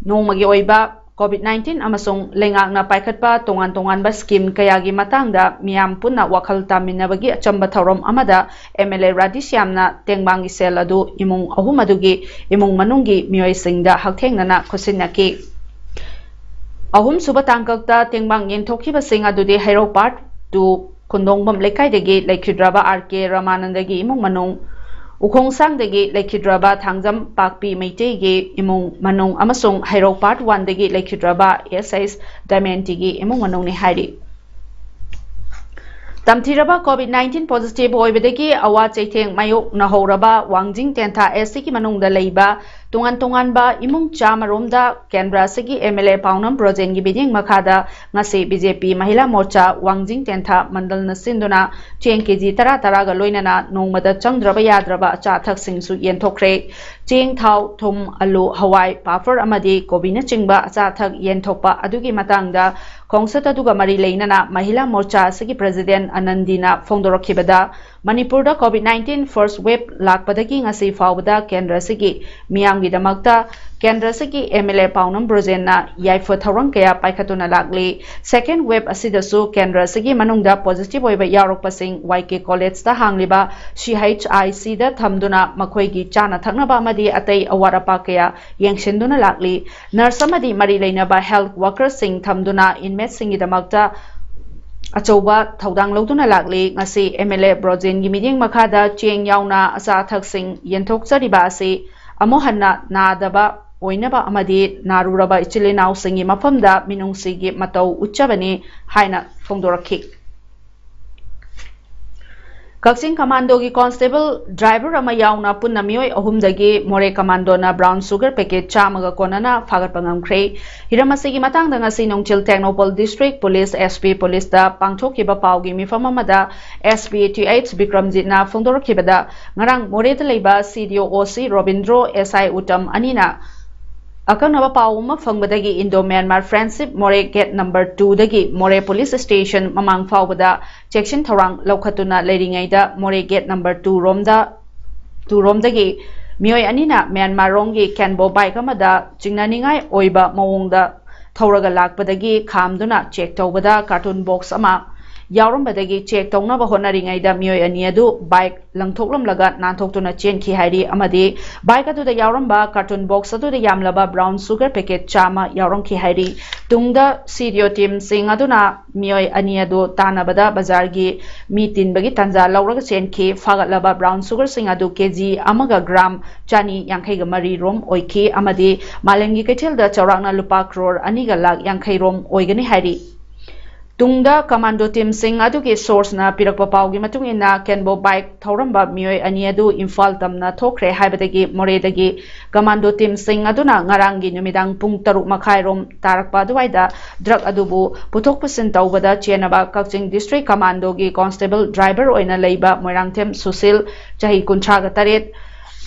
ꯅꯣꯡꯃꯒꯤ ꯑꯣꯏꯕ COVID nineteen ꯑꯃꯁꯨꯡ ꯂꯩꯉꯥꯛꯅ ꯄꯥꯏꯈꯠꯄ ꯇꯣꯉꯥꯟ ꯇꯣꯉꯥꯟꯕ scheme ꯀꯌꯥꯒꯤ ꯃꯇꯥꯡꯗ ꯃꯤꯌꯥꯝ ꯄꯨꯟꯅ ꯋꯥꯈꯜ ꯇꯥꯃꯤꯟꯅꯕꯒꯤ ꯑꯆꯝꯕ ꯊꯧꯔꯝ ꯑꯃꯗ MLA ꯔꯥꯙꯦꯁ꯭ꯌꯥꯝꯅ ꯇꯦꯡꯕꯥꯡꯒꯤ ꯁꯦꯜ ꯑꯗꯨ ꯏꯃꯨꯡ ꯑꯍꯨꯝ ꯑꯗꯨꯒꯤ ꯏꯃꯨꯡ ꯃꯅꯨꯡꯒꯤ ꯃꯤꯑꯣꯏꯁꯤꯡꯗ ꯍꯛꯊꯦꯡꯅꯅ ꯈꯨꯠꯁꯤꯟꯅꯈꯤ꯫ ꯑꯍꯨꯝꯁꯨꯕ ꯇꯥꯡꯀꯛꯇ ꯇꯦꯡꯕꯥꯡ ꯌꯦꯟꯊꯣꯛꯈꯤꯕꯁꯤꯡ ꯑꯗꯨꯗꯤ ꯍꯩꯔꯣꯛ Part two ꯈꯨꯟꯗꯣꯡꯕꯝ ꯂꯩꯀꯥꯏꯗꯒꯤ ꯂꯩꯈꯤꯗ꯭ꯔꯕ R K ꯔꯃꯥꯅꯟꯗꯒꯤ ꯏꯃꯨꯡ ꯃꯅꯨꯡ, ꯎꯈꯣꯡꯁꯥꯡꯗꯒꯤ ꯂꯩꯈꯤꯗ꯭ꯔꯕ ꯊꯥꯡꯖꯝ ꯄꯥꯛꯄꯤ ꯃꯩꯇꯩꯒꯤ ꯏꯃꯨꯡ ꯃꯅꯨꯡ ꯑꯃꯁꯨꯡ ꯍꯩꯔꯣꯛ Part one ꯗꯒꯤ ꯂꯩꯈꯤꯗ꯭ꯔꯕ S H ꯗꯥꯏꯃꯦꯟꯇꯤꯒꯤ ꯏꯃꯨꯡ ꯃꯅꯨꯡꯅꯤ ꯍꯥꯏꯔꯤ꯫ ꯇꯝꯊꯤꯔꯕ COVID nineteen positive ꯑꯣꯏꯕꯗꯒꯤ ꯑꯋꯥ ꯆꯩꯊꯦꯡ ꯃꯥꯌꯣꯛꯅꯍꯧꯔꯕ ꯋꯥꯡꯖꯤꯡ ꯇꯦꯟꯊꯥ AC ꯒꯤ ꯃꯅꯨꯡꯗ ꯂꯩꯕ ꯇꯣꯉꯥꯟ ꯇꯣꯉꯥꯟꯕ ꯏꯃꯨꯡ ꯆꯥꯝꯃꯔꯣꯝꯗ ꯀꯦꯟꯗ꯭ꯔ ꯑꯁꯤꯒꯤ M L A ꯄꯥꯎꯅꯝ ꯕ꯭ꯔꯣꯖꯦꯟꯒꯤ ꯃꯤꯠꯌꯦꯡ ꯃꯈꯥꯗ ꯉꯁꯤ B J P ꯃꯍꯤꯂꯥ ꯃꯣꯔꯆꯥ ꯋꯥꯡꯖꯤꯡ ꯇꯦꯟꯊꯥ ꯃꯟꯗꯜꯅ ꯁꯤꯟꯗꯨꯅ ꯆꯦꯡ K G ꯇꯔꯥ ꯇꯔꯥꯒ ꯂꯣꯏꯅꯅ ꯅꯣꯡꯃꯗ ꯆꯪꯗ꯭ꯔꯕ ꯌꯥꯗ꯭ꯔꯕ ꯑꯆꯥ ꯑꯊꯛꯁꯤꯡꯁꯨ ꯌꯦꯟꯊꯣꯛꯈ꯭ꯔꯦ꯫ ꯆꯦꯡ, ꯊꯥꯎ, ꯊꯨꯝ, ꯑꯂꯨ, ꯍꯋꯥꯏ, ꯄꯥꯐꯔ ꯑꯃꯗꯤ ꯀꯣꯕꯤꯅꯆꯤꯡꯕ ꯑꯆꯥ ꯑꯊꯛ ꯌꯦꯟꯊꯣꯛꯄ ꯑꯗꯨꯒꯤ ꯃꯇꯥꯡꯗ ꯈꯣꯡꯆꯠ ꯑꯗꯨꯒ ꯃꯔꯤ ꯂꯩꯅꯅ ꯃꯍꯤꯂꯥ ꯃꯣꯔꯆꯥ ꯑꯁꯤꯒꯤ president ꯑꯅꯟꯗꯤꯅ ꯐꯣꯡꯗꯣꯔꯛꯈꯤꯕꯗ, ꯃꯅꯤꯄꯨꯔꯗ COVID nineteen first wave ꯂꯥꯛꯄꯗꯒꯤ ꯉꯁꯤ ꯐꯥꯎꯕꯗ ꯀꯦꯟꯗ꯭ꯔ ꯑꯁꯤꯒꯤ ꯃꯤꯌꯥꯝꯒꯤꯗꯃꯛꯇ ꯀꯦꯟꯗ꯭ꯔ ꯑꯁꯤꯒꯤ M L A ꯄꯥꯎꯅꯝ ꯕ꯭ꯔꯣꯖꯦꯟꯅ ꯌꯥꯏꯐ ꯊꯧꯔꯥꯡ ꯀꯌꯥ ꯄꯥꯏꯈꯠꯇꯨꯅ ꯂꯥꯛꯂꯤ꯫ Second wave ꯑꯁꯤꯗꯁꯨ ꯀꯦꯟꯗ꯭ꯔ ꯑꯁꯤꯒꯤ ꯃꯅꯨꯡꯗ positive ꯑꯣꯏꯕ ꯌꯥꯎꯔꯛꯄꯁꯤꯡ Y K College ꯇ ꯍꯥꯡꯂꯤꯕ C H I C ꯗ ꯊꯝꯗꯨꯅ ꯃꯈꯣꯏꯒꯤ ꯆꯥꯅ ꯊꯛꯅꯕ ꯑꯃꯗꯤ ꯑꯇꯩ ꯑꯋꯥꯠ ꯑꯄꯥ ꯀꯌꯥ ꯌꯦꯡꯁꯤꯟꯗꯨꯅ ꯂꯥꯛꯂꯤ꯫ Nurse ꯑꯃꯗꯤ ꯃꯔꯤ ꯂꯩꯅꯕ health worker ꯁꯤꯡ ꯊꯝꯗꯨꯅ inmate ꯁꯤꯡꯒꯤꯗꯃꯛꯇ ꯑꯆꯧꯕ ꯊꯧꯗꯥꯡ ꯂꯧꯗꯨꯅ ꯂꯥꯛꯂꯤ꯫ ꯉꯁꯤ M L A ꯕ꯭ꯔꯣꯖꯦꯟꯒꯤ ꯃꯤꯠꯌꯦꯡ ꯃꯈꯥꯗ ꯆꯦꯡ ꯌꯥꯎꯅ ꯑꯆꯥ ꯑꯊꯛꯁꯤꯡ ꯌꯦꯟꯊꯣꯛꯆꯔꯤꯕ ꯑꯁꯤ ꯑꯃꯨꯛ ꯍꯟꯅ ꯅꯥꯗꯕ ꯑꯣꯏꯅꯕ ꯑꯃꯗꯤ ꯅꯥꯔꯨꯔꯕ ꯏꯆꯤꯜ ꯏꯅꯥꯎꯁꯤꯡꯒꯤ ꯃꯐꯝꯗ ꯃꯤꯅꯨꯡꯁꯤꯒꯤ ꯃꯇꯧ ꯎꯠꯆꯕꯅꯤ ꯍꯥꯏꯅ ꯐꯣꯡꯗꯣꯔꯛꯈꯤ꯫ ꯀꯛꯆꯤꯡ ꯀꯃꯥꯟꯗꯣꯒꯤ constable driver ꯑꯃ ꯌꯥꯎꯅ ꯄꯨꯟꯅ ꯃꯤꯑꯣꯏ ꯑꯍꯨꯝꯗꯒꯤ ꯃꯣꯔꯦ ꯀꯃꯥꯟꯗꯣꯅ brown sugar packet ꯆꯥꯝꯃꯒ ꯀꯣꯟꯅꯅ ꯐꯥꯒꯠꯄ ꯉꯝꯈ꯭ꯔꯦ꯫ ꯍꯤꯔꯝ ꯑꯁꯤꯒꯤ ꯃꯇꯥꯡꯗ ꯉꯁꯤ ꯅꯨꯡꯆꯤꯜ Tengnoupal district police S P police ꯇ ꯄꯥꯡꯊꯣꯛꯈꯤꯕ ꯄꯥꯎꯒꯤ ꯃꯤꯐꯝ ꯑꯃꯗ S P T H ꯕꯤꯀ꯭ꯔꯝꯖꯤꯠꯅ ꯐꯣꯡꯗꯣꯔꯛꯈꯤꯕꯗ, ꯉꯔꯥꯡ ꯃꯣꯔꯦꯗ ꯂꯩꯕ C D O O C Robindro, S I Uttam ꯑꯅꯤꯅ ꯑꯀꯛꯅꯕ ꯄꯥꯎ ꯑꯃ ꯐꯪꯕꯗꯒꯤ Indo Myanmar Friendship ꯃꯣꯔꯦ gate number two ꯗꯒꯤ ꯃꯣꯔꯦ police station ꯃꯃꯥꯡ ꯐꯥꯎꯕꯗ ꯆꯦꯛꯁꯤꯟ ꯊꯧꯔꯥꯡ ꯂꯧꯈꯠꯇꯨꯅ ꯂꯩꯔꯤꯉꯩꯗ ꯃꯣꯔꯦ gate number two ꯔꯣꯝꯗ, two ꯔꯣꯝꯗꯒꯤ ꯃꯤꯑꯣꯏ ꯑꯅꯤꯅ ꯃ꯭ꯌꯥꯟꯃꯥꯔ ꯔꯣꯝꯒꯤ Canbo bike ꯑꯃꯗ ꯆꯤꯡꯅꯅꯤꯡꯉꯥꯏ ꯑꯣꯏꯕ ꯃꯑꯣꯡꯗ ꯊꯧꯔꯒ ꯂꯥꯛꯄꯗꯒꯤ ꯈꯥꯝꯗꯨꯅ check ꯇꯧꯕꯗ carton box ꯑꯃ ꯌꯥꯎꯔꯝꯕꯗꯒꯤ check ꯇꯧꯅꯕ ꯍꯣꯠꯅꯔꯤꯉꯩꯗ ꯃꯤꯑꯣꯏ ꯑꯅꯤ ꯑꯗꯨ bike ꯂꯪꯊꯣꯛꯂꯝꯂꯒ ꯅꯥꯟꯊꯣꯛꯇꯨꯅ ꯆꯦꯟꯈꯤ ꯍꯥꯏꯔꯤ꯫ ꯑꯃꯗꯤ bike ꯑꯗꯨꯗ ꯌꯥꯎꯔꯝꯕ carton box ꯑꯗꯨꯗ ꯌꯥꯝꯂꯕ brown sugar packet ꯆꯥꯝꯃ ꯌꯥꯎꯔꯝꯈꯤ ꯍꯥꯏꯔꯤ꯫ ꯇꯨꯡꯗ C D O team ꯁꯤꯡ ꯑꯗꯨꯅ ꯃꯤꯑꯣꯏ ꯑꯅꯤ ꯑꯗꯨ ꯇꯥꯟꯅꯕꯗ ꯕꯖꯥꯔꯒꯤ ꯃꯤ ꯇꯤꯟꯕꯒꯤ ꯇꯥꯟꯖꯥ ꯂꯧꯔꯒ ꯆꯦꯟꯈꯤ꯫ ꯐꯥꯒꯠꯂꯕ brown sugar ꯁꯤꯡ ꯑꯗꯨ K G ꯑꯃꯒ gram ꯆꯅꯤ ꯌꯥꯡꯈꯩꯒ ꯃꯔꯤ ꯔꯣꯝ ꯑꯣꯏꯈꯤ ꯑꯃꯗꯤ ꯃꯥꯂꯦꯝꯒꯤ ꯀꯩꯊꯦꯜꯗ ꯆꯥꯎꯔꯥꯛꯅ ꯂꯨꯄꯥ ꯀ꯭ꯔꯣꯔ ꯑꯅꯤꯒ ꯂꯥꯈ ꯌꯥꯡꯈꯩ ꯔꯣꯝ ꯑꯣꯏꯒꯅꯤ ꯍꯥꯏꯔꯤ꯫ ꯇꯨꯡꯗ ꯀꯃꯥꯟꯗꯣ ꯇꯤꯝꯁꯤꯡ ꯑꯗꯨꯒꯤ ꯁꯣꯔꯁꯅ ꯄꯤꯔꯛꯄ ꯄꯥꯎꯒꯤ ꯃꯇꯨꯡ ꯏꯟꯅ, ꯀꯦꯟꯕꯣ ꯕꯥꯏꯛ ꯊꯧꯔꯝꯕ ꯃꯤꯑꯣꯏ ꯑꯅꯤ ꯑꯗꯨ ꯏꯝꯐꯥꯜ ꯇꯝꯅ ꯊꯣꯛꯈ꯭ꯔꯦ ꯍꯥꯏꯕꯗꯒꯤ ꯃꯣꯔꯦꯗꯒꯤ ꯀꯃꯥꯟꯗꯣ ꯇꯤꯝꯁꯤꯡ ꯑꯗꯨꯅ ꯉꯔꯥꯡꯒꯤ ꯅꯨꯃꯤꯗꯥꯡ ꯄꯨꯡ ꯇꯔꯨꯛ ꯃꯈꯥꯏꯔꯣꯝ ꯇꯥꯔꯛꯄ ꯑꯗꯨꯋꯥꯏꯗ ꯗ꯭ꯔꯒ ꯑꯗꯨꯕꯨ ꯄꯨꯊꯣꯛ ꯄꯨꯁꯤꯟ ꯇꯧꯕꯗ ꯆꯦꯟꯅꯕ ꯀꯛꯆꯤꯡ ꯗꯤꯁꯇ꯭ꯔꯤꯛ ꯀꯃꯥꯟꯗꯣꯒꯤ ꯀꯣꯟꯁꯇꯦꯕꯜ ꯗ꯭ꯔꯥꯏꯚꯔ ꯑꯣꯏꯅ ꯂꯩꯕ ꯃꯣꯏꯔꯥꯡꯊꯦꯝ ꯁꯨꯁꯤꯜ, ꯆꯍꯤ ꯀꯨꯟꯊ꯭ꯔꯥꯒ ꯇꯔꯦꯠ,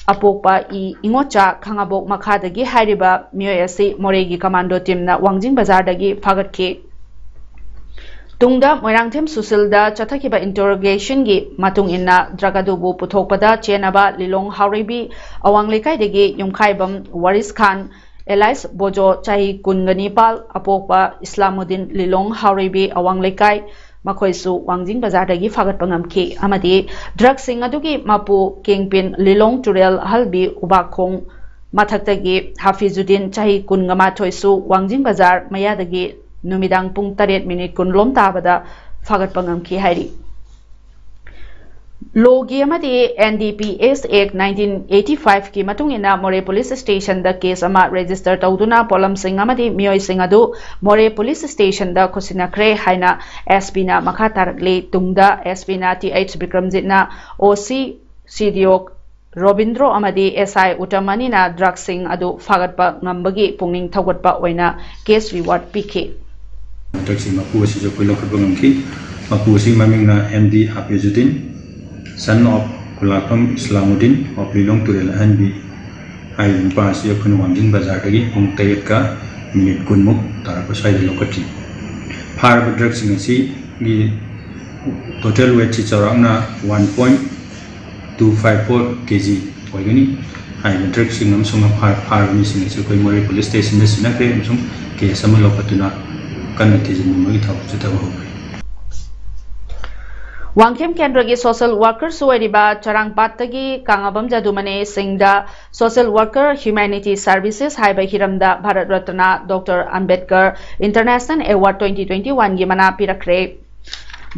ꯑꯄꯣꯛꯄ ꯏ ꯏꯉꯣꯆꯥ ꯈꯥꯉꯕꯣꯛ ꯃꯈꯥꯗꯒꯤ ꯍꯥꯏꯔꯤꯕ ꯃꯤꯑꯣꯏ ꯑꯁꯤ ꯃꯣꯔꯦꯒꯤ ꯀꯃꯥꯟꯗꯣ ꯇꯤꯝꯅ ꯋꯥꯡꯖꯤꯡ ꯕꯖꯥꯔꯗꯒꯤ ꯐꯥꯒꯠꯈꯤ꯫ ꯇꯨꯡꯗ ꯃꯣꯏꯔꯥꯡꯊꯦꯝ ꯁꯨꯁꯤꯜꯗ ꯆꯠꯊꯈꯤꯕ ꯏꯟꯇꯔꯣꯒꯦꯁꯟꯒꯤ ꯃꯇꯨꯡ ꯏꯟꯅ ꯗ꯭ꯔꯒ ꯑꯗꯨꯕꯨ ꯄꯨꯊꯣꯛꯄꯗ ꯆꯦꯟꯅꯕ ꯂꯤꯂꯣꯡ ꯍꯥꯎꯔꯩꯕꯤ ꯑꯋꯥꯡ ꯂꯩꯀꯥꯏꯗꯒꯤ ꯌꯨꯝꯈꯥꯏꯕꯝ ꯋꯥꯔꯤꯁ ꯈꯥꯟ, ꯑꯦꯂꯥꯏꯁ ꯕꯣꯖꯣ, ꯆꯍꯤ ꯀꯨꯟꯒ ꯅꯤꯄꯥꯜ, ꯑꯄꯣꯛꯄ ꯏꯁꯂꯥꯃꯨꯗꯤꯟ ꯂꯤꯂꯣꯡ ꯍꯥꯎꯔꯩꯕꯤ ꯑꯋꯥꯡ ꯂꯩꯀꯥꯏ, ꯃꯈꯣꯏꯁꯨ ꯋꯥꯡꯖꯤꯡ ꯕꯖꯥꯔꯗꯒꯤ ꯐꯥꯒꯠꯄ ꯉꯝꯈꯤ ꯑꯃꯗꯤ ꯗ꯭ꯔꯒꯁꯤꯡ ꯑꯗꯨꯒꯤ ꯃꯄꯨ ꯀꯤꯡꯄꯤꯟ ꯂꯤꯂꯣꯡ ꯇꯨꯔꯦꯜ ꯑꯍꯜꯕꯤ ꯎꯕꯥꯛꯈꯣꯡ ꯃꯊꯛꯇꯒꯤ ꯍꯥꯐꯤꯖꯨꯗꯤꯟ, ꯆꯍꯤ ꯀꯨꯟꯒ ꯃꯥꯊꯣꯏꯁꯨ ꯋꯥꯡꯖꯤꯡ ꯕꯖꯥꯔ ꯃꯌꯥꯗꯒꯤ ꯅꯨꯃꯤꯗꯥꯡ ꯄꯨꯡ ꯇꯔꯦꯠ ꯃꯤꯅꯤꯠ ꯀꯨꯟ ꯂꯣꯝ ꯇꯥꯕꯗ ꯐꯥꯒꯠꯄ ꯉꯝꯈꯤ ꯍꯥꯏꯔꯤ꯫ ꯂꯣꯒꯤ ꯑꯃꯗꯤ NDPS Act nineteen eighty five ꯀꯤ ꯃꯇꯨꯡ ꯏꯟꯅ ꯃꯣꯔꯦ ꯄꯨꯂꯤꯁ ꯁ꯭ꯇꯦꯁꯟꯗ ꯀꯦꯁ ꯑꯃ ꯔꯦꯖꯤꯁꯇꯔ ꯇꯧꯗꯨꯅ ꯄꯣꯠꯂꯝꯁꯤꯡ ꯑꯃꯗꯤ ꯃꯤꯑꯣꯏꯁꯤꯡ ꯑꯗꯨ ꯃꯣꯔꯦ ꯄꯨꯂꯤꯁ ꯁ꯭ꯇꯦꯁꯟꯗ ꯈꯨꯠꯁꯤꯟꯅꯈ꯭ꯔꯦ ꯍꯥꯏꯅ SP ꯅ ꯃꯈꯥ ꯇꯥꯔꯛꯂꯤ꯫ ꯇꯨꯡꯗ SP ꯅ TH ꯕꯤꯀ꯭ꯔꯝꯖꯤꯠꯅ OC ꯁꯤꯗꯤꯑꯣ ꯔꯣꯕꯤꯟꯗ꯭ꯔꯣ ꯑꯃꯗꯤ SI ꯎꯇꯝ ꯑꯅꯤꯅ ꯗ꯭ꯔꯒꯁꯤꯡ ꯑꯗꯨ ꯐꯥꯒꯠꯄ ꯉꯝꯕꯒꯤ ꯄꯨꯛꯅꯤꯡ ꯊꯧꯒꯠꯄ ꯑꯣꯏꯅ ꯀꯦꯁ ꯔꯤꯋꯥꯔꯗ ꯄꯤꯈꯤ꯫ ꯗ꯭ꯔꯒꯁꯤ ꯃꯄꯨ ꯑꯁꯤꯁꯨ ꯑꯩꯈꯣꯏ ꯂꯧꯈꯠꯄ ꯉꯝꯈꯤ꯫ ꯃꯄꯨ ꯑꯁꯤꯒꯤ ꯃꯃꯤꯡꯅ MD ꯍꯥꯐꯤꯖꯨꯗꯤꯟ, son of ꯈꯨꯂꯥꯛꯄꯝ ꯏꯁꯂꯥꯃꯨꯗꯤꯟ of ꯂꯤꯂꯣꯡ ꯇꯨꯔꯦꯜ ꯑꯍꯟꯕꯤ ꯍꯥꯏꯔꯤꯕ ꯅꯨꯄꯥ ꯑꯁꯤ ꯑꯩꯈꯣꯏꯅ ꯋꯥꯡꯖꯤꯡ ꯕꯖꯥꯔꯗꯒꯤ ꯄꯨꯡ ꯇꯔꯦꯠꯀ ꯃꯤꯅꯤꯠ ꯀꯨꯟꯃꯨꯛ ꯇꯥꯔꯛꯄ ꯁ꯭ꯋꯥꯏꯗ ꯂꯧꯈꯠꯈꯤ꯫ ꯐꯥꯔꯕ ꯗ꯭ꯔꯒꯁꯤꯡ ꯑꯁꯤꯒꯤ total weight ꯁꯤ ꯆꯥꯎꯔꯥꯛꯅ one point two five four kg ꯑꯣꯏꯒꯅꯤ꯫ ꯍꯥꯏꯔꯤꯕ ꯗ꯭ꯔꯒꯁꯤꯡ ꯑꯃꯁꯨꯡ ꯐꯥ-, ꯐꯥꯔꯕ ꯃꯤꯁꯤꯡ ꯑꯁꯤ ꯑꯩꯈꯣꯏ ꯃꯣꯔꯦ ꯄꯨꯂꯤꯁ ꯁ꯭ꯇꯦꯁꯟꯗ ꯁꯤꯟꯅꯈ꯭ꯔꯦ ꯑꯃꯁꯨꯡ ꯀꯦꯁ ꯑꯃ ꯂꯧꯈꯠꯇꯨꯅ ꯀꯟꯅ ꯊꯤꯖꯤꯟꯕꯒꯤ ꯊꯕꯛ ꯆꯠꯊꯕ ꯍꯧꯈ꯭ꯔꯦ꯫ ꯋꯥꯡꯈꯦꯝ ꯀꯦꯟꯗ꯭ꯔꯒꯤ ꯁꯣꯁꯦꯜ ꯋꯥꯔꯀꯔꯁꯨ ꯑꯣꯏꯔꯤꯕ ꯆꯔꯥꯡꯄꯥꯠꯇꯒꯤ ꯀꯥꯉꯕꯝ ꯖꯗꯨꯃꯅꯤ ꯁꯤꯡꯗ Social Worker Humanity Services ꯍꯥꯏꯕ ꯍꯤꯔꯝꯗ Bharat Ratna doctor Ambedkar international award twenty twenty one ꯒꯤ ꯃꯅꯥ ꯄꯤꯔꯛꯈ꯭ꯔꯦ꯫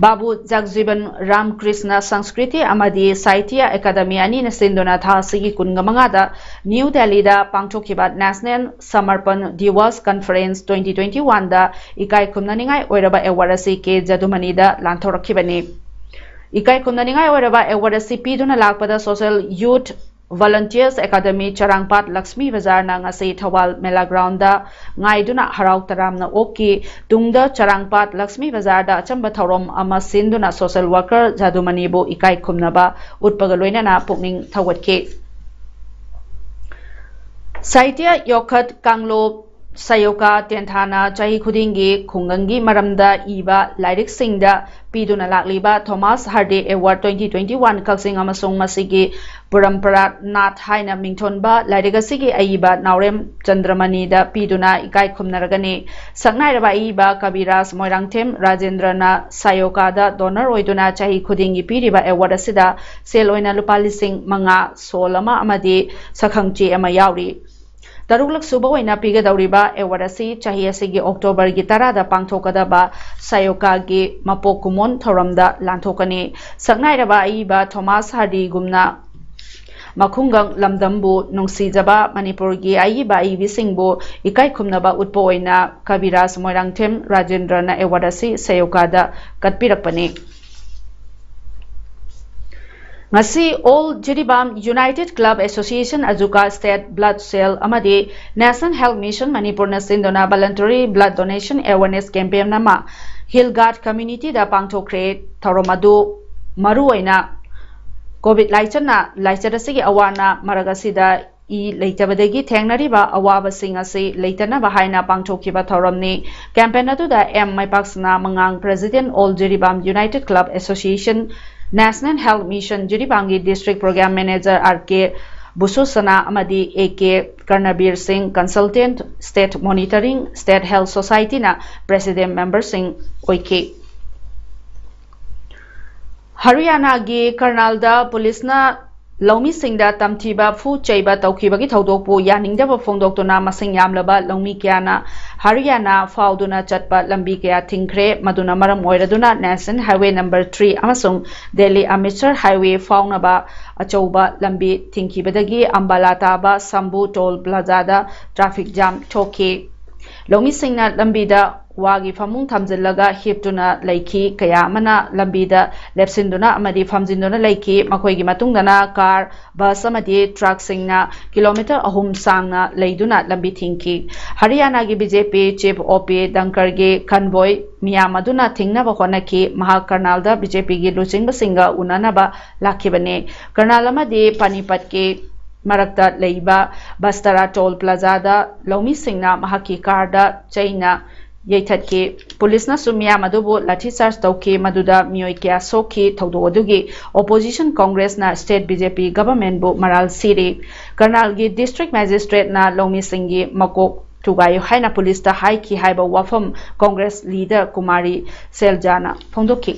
ꯕꯥꯕꯨ ꯖꯒꯖꯤꯕꯟ ꯔꯥꯝ ꯀ꯭ꯔꯤꯁꯅ ꯁꯪꯁꯀ꯭ꯔꯤꯇꯤ ꯑꯃꯗꯤ ꯁꯥꯍꯤꯇ꯭ꯌ ꯑꯦꯀꯥꯗꯃꯤ ꯑꯅꯤꯅ ꯁꯤꯟꯗꯨꯅ ꯊꯥ ꯑꯁꯤꯒꯤ ꯀꯨꯟꯒ ꯃꯉꯥꯗ ꯅ꯭ꯌꯨ ꯗꯦꯜꯂꯤꯗ ꯄꯥꯡꯊꯣꯛꯈꯤꯕ ꯅꯦꯁꯅꯦꯜ ꯁꯃꯔꯄꯟ ꯗꯤꯋꯁ ꯀꯟꯐꯔꯦꯟꯁ ꯇ꯭ꯋꯦꯟꯇꯤ ꯇ꯭ꯋꯦꯟꯇꯤ ꯋꯥꯟꯗ ꯏꯀꯥꯏ ꯈꯨꯝꯅꯅꯤꯡꯉꯥꯏ ꯑꯣꯏꯔꯕ ꯑꯦꯋꯥꯔꯗ ꯑꯁꯤ ꯀꯦ ꯖꯗꯨꯃꯅꯤꯗ ꯂꯥꯟꯊꯣꯔꯛꯈꯤꯕꯅꯤ꯫ ꯏꯀꯥꯏ ꯈꯨꯝꯅꯅꯤꯡꯉꯥꯏ ꯑꯣꯏꯔꯕ ꯑꯦꯋꯥꯔꯗ ꯑꯁꯤ ꯄꯤꯗꯨꯅ ꯂꯥꯛꯄꯗ ꯁꯣꯁꯦꯜ ꯌꯨꯠ ꯚꯣꯂꯨꯟꯇꯤꯌꯔꯁ ꯑꯦꯀꯥꯗꯃꯤ ꯆꯔꯥꯡꯄꯥꯠ ꯂꯛꯁꯃꯤ ꯕꯖꯥꯔꯅ ꯉꯁꯤ ꯊꯧꯕꯥꯜ ꯃꯦꯂꯥ ꯒ꯭ꯔꯥꯎꯟꯗ ꯉꯥꯏꯗꯨꯅ ꯍꯔꯥꯎ ꯇꯔꯥꯝꯅ ꯑꯣꯛꯈꯤ꯫ ꯇꯨꯡꯗ ꯆꯔꯥꯡꯄꯥꯠ ꯂꯛꯁꯃꯤ ꯕꯖꯥꯔꯗ ꯑꯆꯝꯕ ꯊꯧꯔꯝ ꯑꯃ ꯁꯤꯟꯗꯨꯅ ꯁꯣꯁꯦꯜ ꯋꯥꯔꯀꯔ ꯖꯥꯗꯨꯃꯅꯤꯕꯨ ꯏꯀꯥꯏ ꯈꯨꯝꯅꯕ ꯎꯠꯄꯒ ꯂꯣꯏꯅꯅ ꯄꯨꯛꯅꯤꯡ ꯊꯧꯒꯠꯈꯤ꯫ ꯁꯥꯍꯤꯇ꯭ꯌ ꯌꯣꯛꯈꯠ ꯀꯥꯡꯂꯨꯞ ꯁꯥꯌꯣꯀꯥ ꯇꯦꯟꯊꯥꯅ ꯆꯍꯤ ꯈꯨꯗꯤꯡꯒꯤ ꯈꯨꯡꯒꯪꯒꯤ ꯃꯔꯝꯗ ꯏꯕ ꯂꯥꯏꯔꯤꯛꯁꯤꯡꯗ ꯄꯤꯗꯨꯅ ꯂꯥꯛꯂꯤꯕ Thomas Hardy award twenty twenty one ꯀꯛꯆꯤꯡ ꯑꯃꯁꯨꯡ ꯃꯁꯤꯒꯤ ꯄꯨꯔꯝꯄꯔꯥ ꯅꯥꯠ ꯍꯥꯏꯅ ꯃꯤꯡꯊꯣꯟꯕ ꯂꯥꯏꯔꯤꯛ ꯑꯁꯤꯒꯤ ꯑꯏꯕ ꯅꯥꯎꯔꯦꯝ ꯆꯟꯗ꯭ꯔꯃꯅꯤꯗ ꯄꯤꯗꯨꯅ ꯏꯀꯥꯏ ꯈꯨꯝꯅꯔꯒꯅꯤ꯫ ꯁꯛꯅꯥꯏꯔꯕ ꯑꯏꯕ ꯀꯕꯤꯔꯥꯖ ꯃꯣꯏꯔꯥꯡꯊꯦꯝ ꯔꯥꯖꯦꯟꯗ꯭ꯔꯅ ꯁꯥꯌꯣꯀꯥꯗ ꯗꯣꯅꯔ ꯑꯣꯏꯗꯨꯅ ꯆꯍꯤ ꯈꯨꯗꯤꯡꯒꯤ ꯄꯤꯔꯤꯕ ꯑꯦꯋꯥꯔꯗ ꯑꯁꯤꯗ ꯁꯦꯜ ꯑꯣꯏꯅ ꯂꯨꯄꯥ ꯂꯤꯁꯤꯡ ꯃꯉꯥ, ꯁꯣꯜ ꯑꯃ ꯑꯃꯗꯤ ꯁꯛꯈꯪ ꯆꯦ ꯑꯃ ꯌꯥꯎꯔꯤ꯫ ꯇꯔꯨꯛꯂꯛ ꯁꯨꯕ ꯑꯣꯏꯅ ꯄꯤꯒꯗꯧꯔꯤꯕ ꯑꯦꯋꯥꯔꯗ ꯑꯁꯤ ꯆꯍꯤ ꯑꯁꯤꯒꯤ ꯑꯣꯛꯇꯣꯕꯔꯒꯤ ꯇꯔꯥꯗ ꯄꯥꯡꯊꯣꯛꯀꯗꯕ ꯁꯥꯌꯣꯀꯥꯒꯤ ꯃꯄꯣꯛ ꯀꯨꯝꯑꯣꯟ ꯊꯧꯔꯝꯗ ꯂꯥꯟꯊꯣꯛꯀꯅꯤ꯫ ꯁꯛꯅꯥꯏꯔꯕ ꯑꯏꯕ ꯊꯣꯃꯥꯁ ꯍꯥꯔꯗꯤꯒꯨꯝꯅ ꯃꯈꯨꯡꯒꯪ ꯂꯝꯗꯝꯕꯨ ꯅꯨꯡꯁꯤꯖꯕ ꯃꯅꯤꯄꯨꯔꯒꯤ ꯑꯏꯕ ꯑꯏꯕꯤꯁꯤꯡꯕꯨ ꯏꯀꯥꯏ ꯈꯨꯝꯅꯕ ꯎꯠꯄ ꯑꯣꯏꯅ ꯀꯕꯤꯔꯥꯖ ꯃꯣꯏꯔꯥꯡꯊꯦꯝ ꯔꯥꯖꯦꯟꯗ꯭ꯔꯅ ꯑꯦꯋꯥꯔꯗ ꯑꯁꯤ ꯁꯥꯌꯣꯀꯥꯗ ꯀꯠꯄꯤꯔꯛꯄꯅꯤ꯫ ꯉꯁꯤ all Jiribam united club association, AJUCA, state blood cell ꯑꯃꯗꯤ ꯅꯦꯁꯅꯦꯜ ꯍꯦꯜꯊ ꯃꯤꯁꯟ ꯃꯅꯤꯄꯨꯔꯅ ꯁꯤꯟꯗꯨꯅ voluntary blood donation awareness campaign ꯑꯃ ꯍꯤꯜ ꯒꯥꯔꯗ ꯀꯝꯃ꯭ꯌꯨꯅꯤꯇꯤꯗ ꯄꯥꯡꯊꯣꯛꯈ꯭ꯔꯦ꯫ ꯊꯧꯔꯝ ꯑꯗꯨ ꯃꯔꯨꯑꯣꯏꯅ ꯀꯣꯚꯤꯗ ꯂꯥꯏꯆꯠꯅ ꯂꯥꯏꯆꯠ ꯑꯁꯤꯒꯤ ꯑꯋꯥꯅ ꯃꯔꯛ ꯑꯁꯤꯗ ꯏ ꯂꯩꯇꯕꯗꯒꯤ ꯊꯦꯡꯅꯔꯤꯕ ꯑꯋꯥꯕꯁꯤꯡ ꯑꯁꯤ ꯂꯩꯇꯅꯕ ꯍꯥꯏꯅ ꯄꯥꯡꯊꯣꯛꯈꯤꯕ ꯊꯧꯔꯝꯅꯤ꯫ ꯀꯦꯝꯄꯦꯟ ꯑꯗꯨꯗ ꯑꯦꯝ ꯃꯩꯄꯥꯛꯁꯅꯥ ꯃꯉꯥꯡ, president all Jiribam united club association, national health mission ꯖꯤꯔꯤꯕꯥꯝꯒꯤ district programme manager R K ꯕꯨꯁꯨꯁꯅꯥ ꯑꯃꯗꯤ A K Karnabir Singh, consultant state monitoring state health ꯁꯣꯁꯥꯏꯇꯤꯅ ꯄ꯭ꯔꯦꯁꯤꯗꯦꯟꯠ ꯃꯦꯝꯕꯔꯁꯤꯡ ꯑꯣꯏꯈꯤ꯫ ꯍꯔꯤꯌꯥꯅꯥꯒꯤ ꯀꯔꯅꯥꯜꯗ ꯄꯨꯂꯤꯁꯅ ꯂꯧꯃꯤꯁꯤꯡꯗ ꯇꯝꯊꯤꯕ, ꯐꯨ ꯆꯩꯕ ꯇꯧꯈꯤꯕꯒꯤ ꯊꯧꯗꯣꯛꯄꯨ ꯌꯥꯅꯤꯡꯗꯕ ꯐꯣꯡꯗꯣꯛꯇꯨꯅ ꯃꯁꯤꯡ ꯌꯥꯝꯂꯕ ꯂꯧꯃꯤ ꯀꯌꯥꯅ ꯍꯔꯤꯌꯥꯅꯥ ꯐꯥꯎꯗꯨꯅ ꯆꯠꯄ ꯂꯝꯕꯤ ꯀꯌꯥ ꯊꯤꯡꯈ꯭ꯔꯦ꯫ ꯃꯗꯨꯅ ꯃꯔꯝ ꯑꯣꯏꯔꯗꯨꯅ National Highway number three ꯑꯃꯁꯨꯡ Delhi Amritsar Highway ꯐꯥꯎꯅꯕ ꯑꯆꯧꯕ ꯂꯝꯕꯤ ꯊꯤꯡꯈꯤꯕꯗꯒꯤ ꯑꯝꯕꯥꯂꯥ ꯇꯥꯕ ꯁꯝꯕꯨ ꯇꯣꯜ ꯄ꯭ꯂꯥꯖꯥꯗ traffic jam ꯊꯣꯛꯈꯤ꯫ ꯂꯧꯃꯤꯁꯤꯡꯅ ꯂꯝꯕꯤꯗ ꯋꯥꯒꯤ ꯐꯃꯨꯡ ꯊꯝꯖꯤꯜꯂꯒ ꯍꯤꯞꯇꯨꯅ ꯂꯩꯈꯤ꯫ ꯀꯌꯥ ꯑꯃꯅ ꯂꯝꯕꯤꯗ ꯂꯦꯞꯁꯤꯟꯗꯨꯅ ꯑꯃꯗꯤ ꯐꯝꯖꯤꯟꯗꯨꯅ ꯂꯩꯈꯤ꯫ ꯃꯈꯣꯏꯒꯤ ꯃꯇꯨꯡꯗꯅ car, bus ꯑꯃꯗꯤ truckꯁꯤꯡꯅ kilometre ꯑꯍꯨꯝ ꯁꯥꯡꯅ ꯂꯩꯗꯨꯅ ꯂꯝꯕꯤ ꯊꯤꯡꯈꯤ꯫ ꯍꯔꯤꯌꯥꯅꯥꯒꯤ BJP chief OP Dhankhar ꯒꯤ convoy ꯃꯤꯌꯥꯝ ꯑꯗꯨꯅ ꯊꯤꯡꯅꯕ ꯍꯣꯠꯅꯈꯤ꯫ ꯃꯍꯥꯛ ꯀꯔꯅꯥꯜꯗ BJPꯒꯤ ꯂꯨꯆꯤꯡꯕꯁꯤꯡꯒ ꯎꯅꯅꯕ ꯂꯥꯛꯈꯤꯕꯅꯤ꯫ ꯀꯔꯅꯥꯜ ꯑꯃꯗꯤ ꯄꯥꯅꯤꯄꯠꯀꯤ ꯃꯔꯛꯇ ꯂꯩꯕ ꯕꯁꯇꯔꯥ ꯇꯣꯜ ꯄ꯭ꯂꯥꯖꯥꯗ ꯂꯧꯃꯤꯁꯤꯡꯅ ꯃꯍꯥꯛꯀꯤ carꯗ ꯆꯩꯅ ꯌꯩꯊꯠꯈꯤ꯫ ꯄꯨꯂꯤꯁꯅꯁꯨ ꯃꯤꯌꯥꯝ ꯑꯗꯨꯕꯨ ꯂꯥꯊꯤ ꯆꯥꯔꯖ ꯇꯧꯈꯤ, ꯃꯗꯨꯗ ꯃꯤꯑꯣꯏ ꯀꯌꯥ ꯁꯣꯛꯈꯤ꯫ ꯊꯧꯗꯣꯛ ꯑꯗꯨꯒꯤ opposition Congressꯅ state BJP governmentꯕꯨ ꯃꯔꯥꯜ ꯁꯤꯔꯤ꯫ ꯀꯔꯅꯥꯜꯒꯤ district magistrateꯅ ꯂꯧꯃꯤꯁꯤꯡꯒꯤ ꯃꯀꯣꯛ ꯊꯨꯒꯥꯏꯌꯨ ꯍꯥꯏꯅ ꯄꯨꯂꯤꯁꯇ ꯍꯥꯏꯈꯤ ꯍꯥꯏꯕ ꯋꯥꯐꯝ Congress leader ꯀꯨꯃꯥꯔꯤ ꯁꯦꯜꯖꯥꯅ ꯐꯣꯡꯗꯣꯛꯈꯤ꯫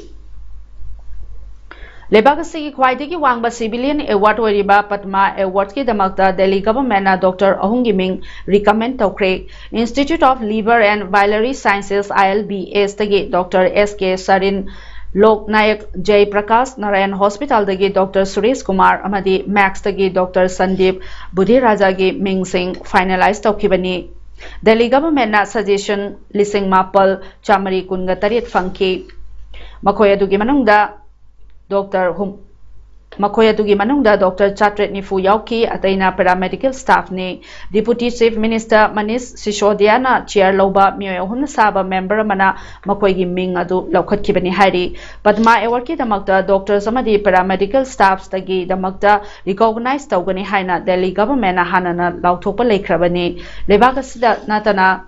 ꯂꯩꯕꯥꯛ ꯑꯁꯤꯒꯤ ꯈ꯭ꯋꯥꯏꯗꯒꯤ ꯋꯥꯡꯕ civilian award ꯑꯣꯏꯔꯤꯕ ꯄꯗꯃ Awardꯀꯤꯗꯃꯛꯇ Delhi governmentꯅ doctor ꯑꯍꯨꯝꯒꯤ ꯃꯤꯡ recommend ꯇꯧꯈ꯭ꯔꯦ꯫ Institute of Liver and Biliary Sciences, ILBSꯇꯒꯤ doctor S K ꯁꯔꯤꯟ, log Nayak Jai Prakash Narayan Hospitalꯗꯒꯤ doctor Suresh Kumar ꯑꯃꯗꯤ Maxꯇꯒꯤ doctor ꯁꯟꯗꯤꯞ ꯕꯨꯙꯤꯔꯥꯖꯥꯒꯤ ꯃꯤꯡꯁꯤꯡ finalize ꯇꯧꯈꯤꯕꯅꯤ꯫ Delhi governmentꯅ suggestion ꯂꯤꯁꯤꯡ ꯃꯥꯄꯜ ꯆꯥꯃꯔꯤ ꯀꯨꯟꯒ ꯇꯔꯦꯠ ꯐꯪꯈꯤ꯫ ꯃꯈꯣꯏ ꯑꯗꯨꯒꯤ ꯃꯅꯨꯡꯗ doctor ꯍꯨꯝ-, ꯃꯈꯣꯏ ꯑꯗꯨꯒꯤ ꯃꯅꯨꯡꯗ doctor ꯆꯥꯇ꯭ꯔꯦꯠ ꯅꯤꯐꯨ ꯌꯥꯎꯈꯤ, ꯑꯇꯩꯅ paramedical staffꯅꯤ꯫ Deputy Chief Minister Manish ꯁꯤꯁꯣꯗꯤꯌꯥꯅ chair ꯂꯧꯕ ꯃꯤꯑꯣꯏ ꯑꯍꯨꯝꯅ ꯁꯥꯕ member ꯑꯃꯅ ꯃꯈꯣꯏꯒꯤ ꯃꯤꯡ ꯑꯗꯨ ꯂꯧꯈꯠꯈꯤꯕꯅꯤ ꯍꯥꯏꯔꯤ꯫ ꯄꯗꯃ Awardꯀꯤꯗꯃꯛꯇ doctors ꯑꯃꯗꯤ paramedical staffsꯇꯒꯤꯗꯃꯛꯇ recognize ꯇꯧꯒꯅꯤ ꯍꯥꯏꯅ Delhi governmentꯅ ꯍꯥꯟꯅꯅ ꯂꯥꯎꯊꯣꯛꯄ ꯂꯩꯈ꯭ꯔꯕꯅꯤ꯫ ꯂꯩꯕꯥꯛ ꯑꯁꯤꯗ ꯅꯠꯇꯅ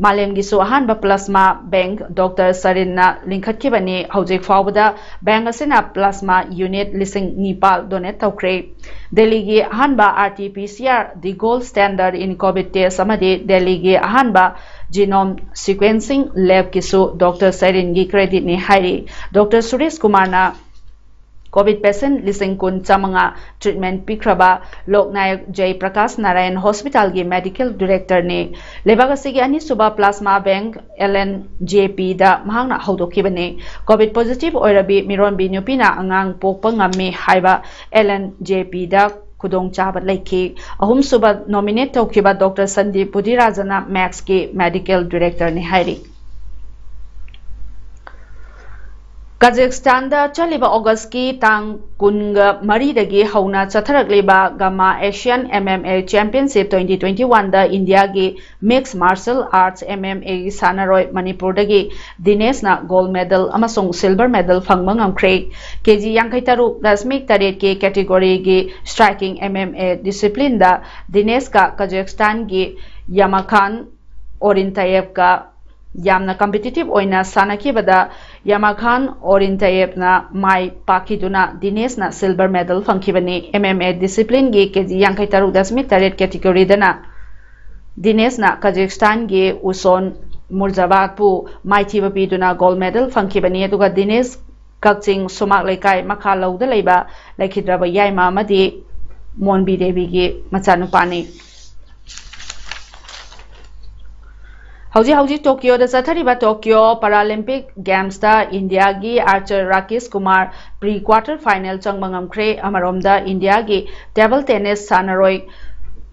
ꯃꯥꯂꯦꯝꯒꯤꯁꯨ ꯑꯍꯥꯟꯕ plasma bank doctor ꯁꯔꯤꯟꯅ ꯂꯤꯡꯈꯠꯈꯤꯕꯅꯤ꯫ ꯍꯧꯖꯤꯛ ꯐꯥꯎꯕꯗ bank ꯑꯁꯤꯅ plasma unit ꯂꯤꯁꯤꯡ ꯅꯤꯄꯥꯜ donate ꯇꯧꯈ꯭ꯔꯦ꯫ ꯗꯦꯜꯂꯤꯒꯤ ꯑꯍꯥꯟꯕ RT-PCR, the gold standard in COVID test, ꯑꯃꯗꯤ ꯗꯦꯜꯂꯤꯒꯤ ꯑꯍꯥꯟꯕ genome sequencing labꯀꯤꯁꯨ doctor ꯁꯔꯤꯟꯒꯤ creditꯅꯤ ꯍꯥꯏꯔꯤ꯫ Doctor ꯁꯨꯔꯦꯁ ꯀꯨꯃꯥꯔꯅ ꯀꯣꯚꯤꯗ ꯄꯦꯁꯦꯟꯠ ꯂꯤꯁꯤꯡ ꯀꯨꯟ ꯆꯥꯃꯉꯥ ꯇ꯭ꯔꯤꯠꯃꯦꯟꯠ ꯄꯤꯈ꯭ꯔꯕ ꯂꯣꯛ ꯅꯥꯌꯛ ꯖꯩ ꯄ꯭ꯔꯀꯥꯁ ꯅꯥꯔꯥꯌꯟ ꯍꯣꯁꯄꯤꯇꯥꯜꯒꯤ ꯃꯦꯗꯤꯀꯦꯜ ꯗꯤꯔꯦꯛꯇꯔꯅꯤ꯫ ꯂꯩꯕꯥꯛ ꯑꯁꯤꯒꯤ ꯑꯅꯤꯁꯨꯕ plasma bank, L N J ꯄꯤꯗ ꯃꯍꯥꯛꯅ ꯍꯧꯗꯣꯛꯈꯤꯕꯅꯤ꯫ ꯀꯣꯚꯤꯗ ꯄꯣꯖꯤꯇꯤꯚ ꯑꯣꯏꯔꯕꯤ ꯃꯤꯔꯣꯟꯕꯤ ꯅꯨꯄꯤꯅ ꯑꯉꯥꯡ ꯄꯣꯛꯄ ꯉꯝꯃꯤ ꯍꯥꯏꯕ ꯑꯦꯜ ꯑꯦꯟ ꯖꯦ ꯄꯤꯗ ꯈꯨꯗꯣꯡꯆꯥꯕ ꯂꯩꯈꯤ꯫ ꯑꯍꯨꯝꯁꯨꯕ ꯅꯣꯃꯤꯅꯦꯠ ꯇꯧꯈꯤꯕ ꯗꯣꯛꯇꯔ ꯁꯟꯗꯤꯞ ꯄꯨꯗꯤꯔꯥꯖꯅ ꯃꯦꯛꯁꯀꯤ ꯃꯦꯗꯤꯀꯦꯜ ꯗꯤꯔꯦꯛꯇꯔꯅꯤ ꯍꯥꯏꯔꯤ꯫ ꯀꯖꯥꯈꯁꯇꯥꯟꯗ ꯆꯠꯂꯤꯕ ꯑꯣꯒꯁꯀꯤ ꯇꯥꯡ ꯀꯨꯟꯒ ꯃꯔꯤꯗꯒꯤ ꯍꯧꯅ ꯆꯠꯊꯔꯛꯂꯤꯕ ꯒꯃꯥ Asian M M A championship twenty twenty ꯋꯥꯟꯗ ꯏꯟꯗꯤꯌꯥꯒꯤ mixed martial arts, M M ꯑꯦꯒꯤ ꯁꯥꯟꯅꯔꯣꯏ ꯃꯅꯤꯄꯨꯔꯗꯒꯤ ꯗꯤꯅꯦꯁꯅ ꯒꯣꯜꯗ ꯃꯦꯗꯜ ꯑꯃꯁꯨꯡ ꯁꯤꯜꯚꯔ ꯃꯦꯗꯜ ꯐꯪꯕ ꯉꯝꯈ꯭ꯔꯦ꯫ ꯀꯦ ꯖꯤ ꯌꯥꯡꯈꯩ ꯇꯔꯨꯛ ꯗꯁꯃꯤꯛ ꯇꯔꯦꯠꯀꯤ ꯀꯦꯇꯦꯒꯣꯔꯤꯒꯤ ꯁ꯭ꯇ꯭ꯔꯥꯏꯀꯤꯡ ꯑꯦꯝ ꯑꯦꯝ ꯑꯦ ꯗꯤꯁꯤꯄ꯭ꯂꯤꯟꯗ ꯗꯤꯅꯦꯁꯀ ꯀꯖꯥꯈꯁꯇꯥꯟꯒꯤ ꯌꯥꯃꯥꯈꯥꯟ ꯑꯣꯔꯤꯟꯇꯥꯌꯦꯚꯀ ꯌꯥꯝꯅ ꯀꯝꯄꯤꯇꯤꯇꯤꯚ ꯑꯣꯏꯅ ꯁꯥꯟꯅꯈꯤꯕꯗ ꯌꯥꯃꯥꯈꯥꯟ ꯑꯣꯔꯤꯟꯇꯥꯌꯦꯚꯅ ꯃꯥꯏ ꯄꯥꯛꯈꯤꯗꯨꯅ ꯗꯤꯅꯦꯁꯅ ꯁꯤꯜꯚꯔ ꯃꯦꯗꯜ ꯐꯪꯈꯤꯕꯅꯤ꯫ ꯑꯦꯝ ꯑꯦꯝ ꯑꯦ ꯗꯤꯁꯤꯄ꯭ꯂꯤꯟꯒꯤ ꯀꯦ ꯖꯤ ꯌꯥꯡꯈꯩ ꯇꯔꯨꯛ ꯗꯁꯃꯤꯛ ꯇꯔꯦꯠ ꯀꯦꯇꯦꯒꯣꯔꯤꯗꯅ ꯗꯤꯅꯦꯁꯅ ꯀꯖꯥꯈꯁꯇꯥꯟꯒꯤ ꯎꯁꯣꯟ ꯃꯨꯔꯖꯥꯕꯥꯠꯄꯨ ꯃꯥꯏꯊꯤꯕ ꯄꯤꯗꯨꯅ ꯒꯣꯜꯗ ꯃꯦꯗꯜ ꯐꯪꯈꯤꯕꯅꯤ꯫ ꯑꯗꯨꯒ ꯗꯤꯅꯦꯁ ꯀꯛꯆꯤꯡ ꯁꯨꯃꯥꯛ ꯂꯩꯀꯥꯏ ꯃꯈꯥ ꯂꯧꯗ ꯂꯩꯕ ꯂꯩꯈꯤꯗ꯭ꯔꯕ ꯌꯥꯏꯃ ꯑꯃꯗꯤ ꯃꯣꯟꯕꯤ ꯗꯦꯕꯤꯒꯤ ꯃꯆꯥꯅꯨꯄꯥꯅꯤ꯫ ꯍꯧꯖꯤꯛ ꯍꯧꯖꯤꯛ ꯇꯣꯀꯤꯌꯣꯗ ꯆꯠꯊꯔꯤꯕ ꯇꯣꯀꯤꯌꯣ ꯄꯥꯔꯥꯂꯤꯝꯄꯤꯛ ꯒꯦꯝꯁꯇ ꯏꯟꯗꯤꯌꯥꯒꯤ archer Rakesh Kumar pre quarter final ꯆꯪꯕ ꯉꯝꯈ꯭ꯔꯦ꯫ ꯑꯃꯔꯣꯝꯗ ꯏꯟꯗꯤꯌꯥꯒꯤ ꯇꯦꯕꯜ ꯇꯦꯅꯤꯁ ꯁꯥꯟꯅꯔꯣꯏ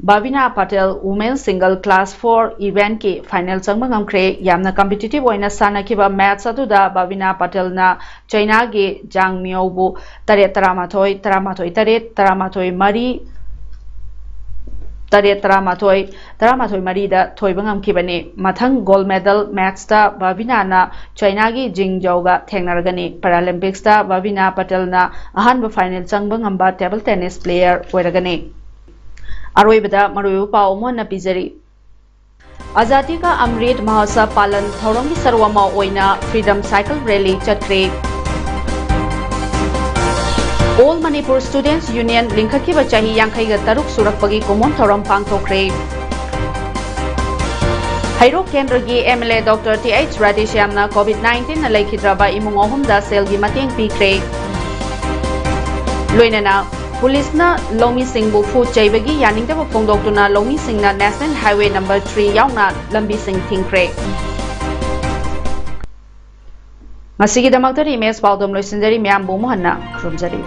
Bhavina Patel women single class four ꯏꯚꯦꯟꯠꯀꯤ ꯐꯥꯏꯅꯦꯜ ꯆꯪꯕ ꯉꯝꯈ꯭ꯔꯦ꯫ ꯌꯥꯝꯅ ꯀꯝꯄꯤꯇꯤꯇꯤꯚ ꯑꯣꯏꯅ ꯁꯥꯟꯅꯈꯤꯕ ꯃꯦꯠꯆ ꯑꯗꯨꯗ ꯕꯥꯕꯤꯅꯥ ꯄꯇꯦꯜꯅ ꯆꯩꯅꯥꯒꯤ ꯖꯥꯡ ꯃꯤꯌꯧꯕꯨ ꯇꯔꯦꯠ ꯇꯔꯥꯃꯥꯊꯣꯏ, ꯇꯔꯥꯃꯥꯊꯣꯏ ꯇꯔꯦꯠ, ꯇꯔꯥꯃꯥꯊꯣꯏ ꯃꯔꯤ, ꯇꯔꯦꯠ ꯇꯔꯥꯃꯥꯊꯣꯏ, ꯇꯔꯥꯃꯥꯊꯣꯏ ꯃꯔꯤꯗ ꯊꯣꯏꯕ ꯉꯝꯈꯤꯕꯅꯤ꯫ ꯃꯊꯪ ꯒꯣꯜꯗ ꯃꯦꯗꯜ ꯃꯦꯠꯆꯇ ꯕꯥꯕꯤꯅꯥꯅ ꯆꯩꯅꯥꯒꯤ ꯖꯤꯡ ꯖꯧꯒ ꯊꯦꯡꯅꯔꯒꯅꯤ꯫ ꯄꯦꯔꯥꯂꯤꯝꯄꯤꯛꯁꯇ ꯕꯥꯕꯤꯅꯥ ꯄꯇꯦꯜꯅ ꯑꯍꯥꯟꯕ ꯐꯥꯏꯅꯦꯜ ꯆꯪꯕ ꯉꯝꯕ ꯇꯦꯕꯜ ꯇꯦꯅꯤꯁ ꯄ꯭ꯂꯦꯌꯔ ꯑꯣꯏꯔꯒꯅꯤ꯫ ꯑꯔꯣꯏꯕꯗ ꯃꯔꯨꯑꯣꯏꯕ ꯄꯥꯎ ꯑꯃꯨꯛ ꯍꯟꯅ ꯄꯤꯖꯔꯤ꯫ ꯑꯖꯥꯗꯤ ꯀꯥ ꯑꯃ꯭ꯔꯤꯠ ꯃꯍꯣꯠꯁꯕ ꯄꯥꯂꯟ ꯊꯧꯔꯝꯒꯤ ꯁꯔꯨꯛ ꯑꯃ ꯑꯣꯏꯅ ꯐ꯭ꯔꯤꯗꯝ ꯁꯥꯏꯀꯜ ꯔꯦꯂꯤ ꯆꯠꯈ꯭ꯔꯦ꯫ ꯑꯣꯜ ꯃꯅꯤꯄꯨꯔ ꯁ꯭ꯇꯨꯗꯦꯟꯠꯁ ꯌꯨꯅꯤꯌꯟ ꯂꯤꯡꯈꯠꯈꯤꯕ ꯆꯍꯤ ꯌꯥꯡꯈꯩꯒ ꯇꯔꯨꯛ ꯁꯨꯔꯛꯄꯒꯤ ꯀꯨꯝꯑꯣꯟ ꯊꯧꯔꯝ ꯄꯥꯡꯊꯣꯛꯈ꯭ꯔꯦ꯫ ꯍꯩꯔꯣꯛ ꯀꯦꯟꯗ꯭ꯔꯒꯤ M L A doctor T H ꯔꯥꯙꯦꯁ꯭ꯌꯥꯝꯅ ꯀꯣꯚꯤꯗ ꯅꯥꯏꯟꯇꯤꯟꯅ ꯂꯩꯈꯤꯗ꯭ꯔꯕ ꯏꯃꯨꯡ ꯑꯍꯨꯝꯗ ꯁꯦꯜꯒꯤ ꯃꯇꯦꯡ ꯄꯤꯈ꯭ꯔꯦ꯫ ꯂꯣꯏꯅꯅ ꯄꯨꯂꯤꯁꯅ ꯂꯧꯃꯤꯁꯤꯡꯕꯨ ꯐꯨ ꯆꯩꯕꯒꯤ ꯌꯥꯅꯤꯡꯗꯕ ꯐꯣꯡꯗꯣꯛꯇꯨꯅ ꯂꯧꯃꯤꯁꯤꯡꯅ National Highway number three ꯌꯥꯎꯅ ꯂꯝꯕꯤꯁꯤꯡ ꯊꯤꯡꯈ꯭ꯔꯦ꯫ ꯉꯁꯤꯒꯤꯗꯃꯛꯇꯗꯤ ꯏꯃꯦꯖ ꯄꯥꯎꯗꯝ ꯂꯣꯏꯁꯤꯟꯖꯔꯤ꯫ ꯃꯌꯥꯝꯕꯨ ꯑꯃꯨꯛ ꯍꯟꯅ ꯈꯨꯔꯨꯝꯖꯔꯤ꯫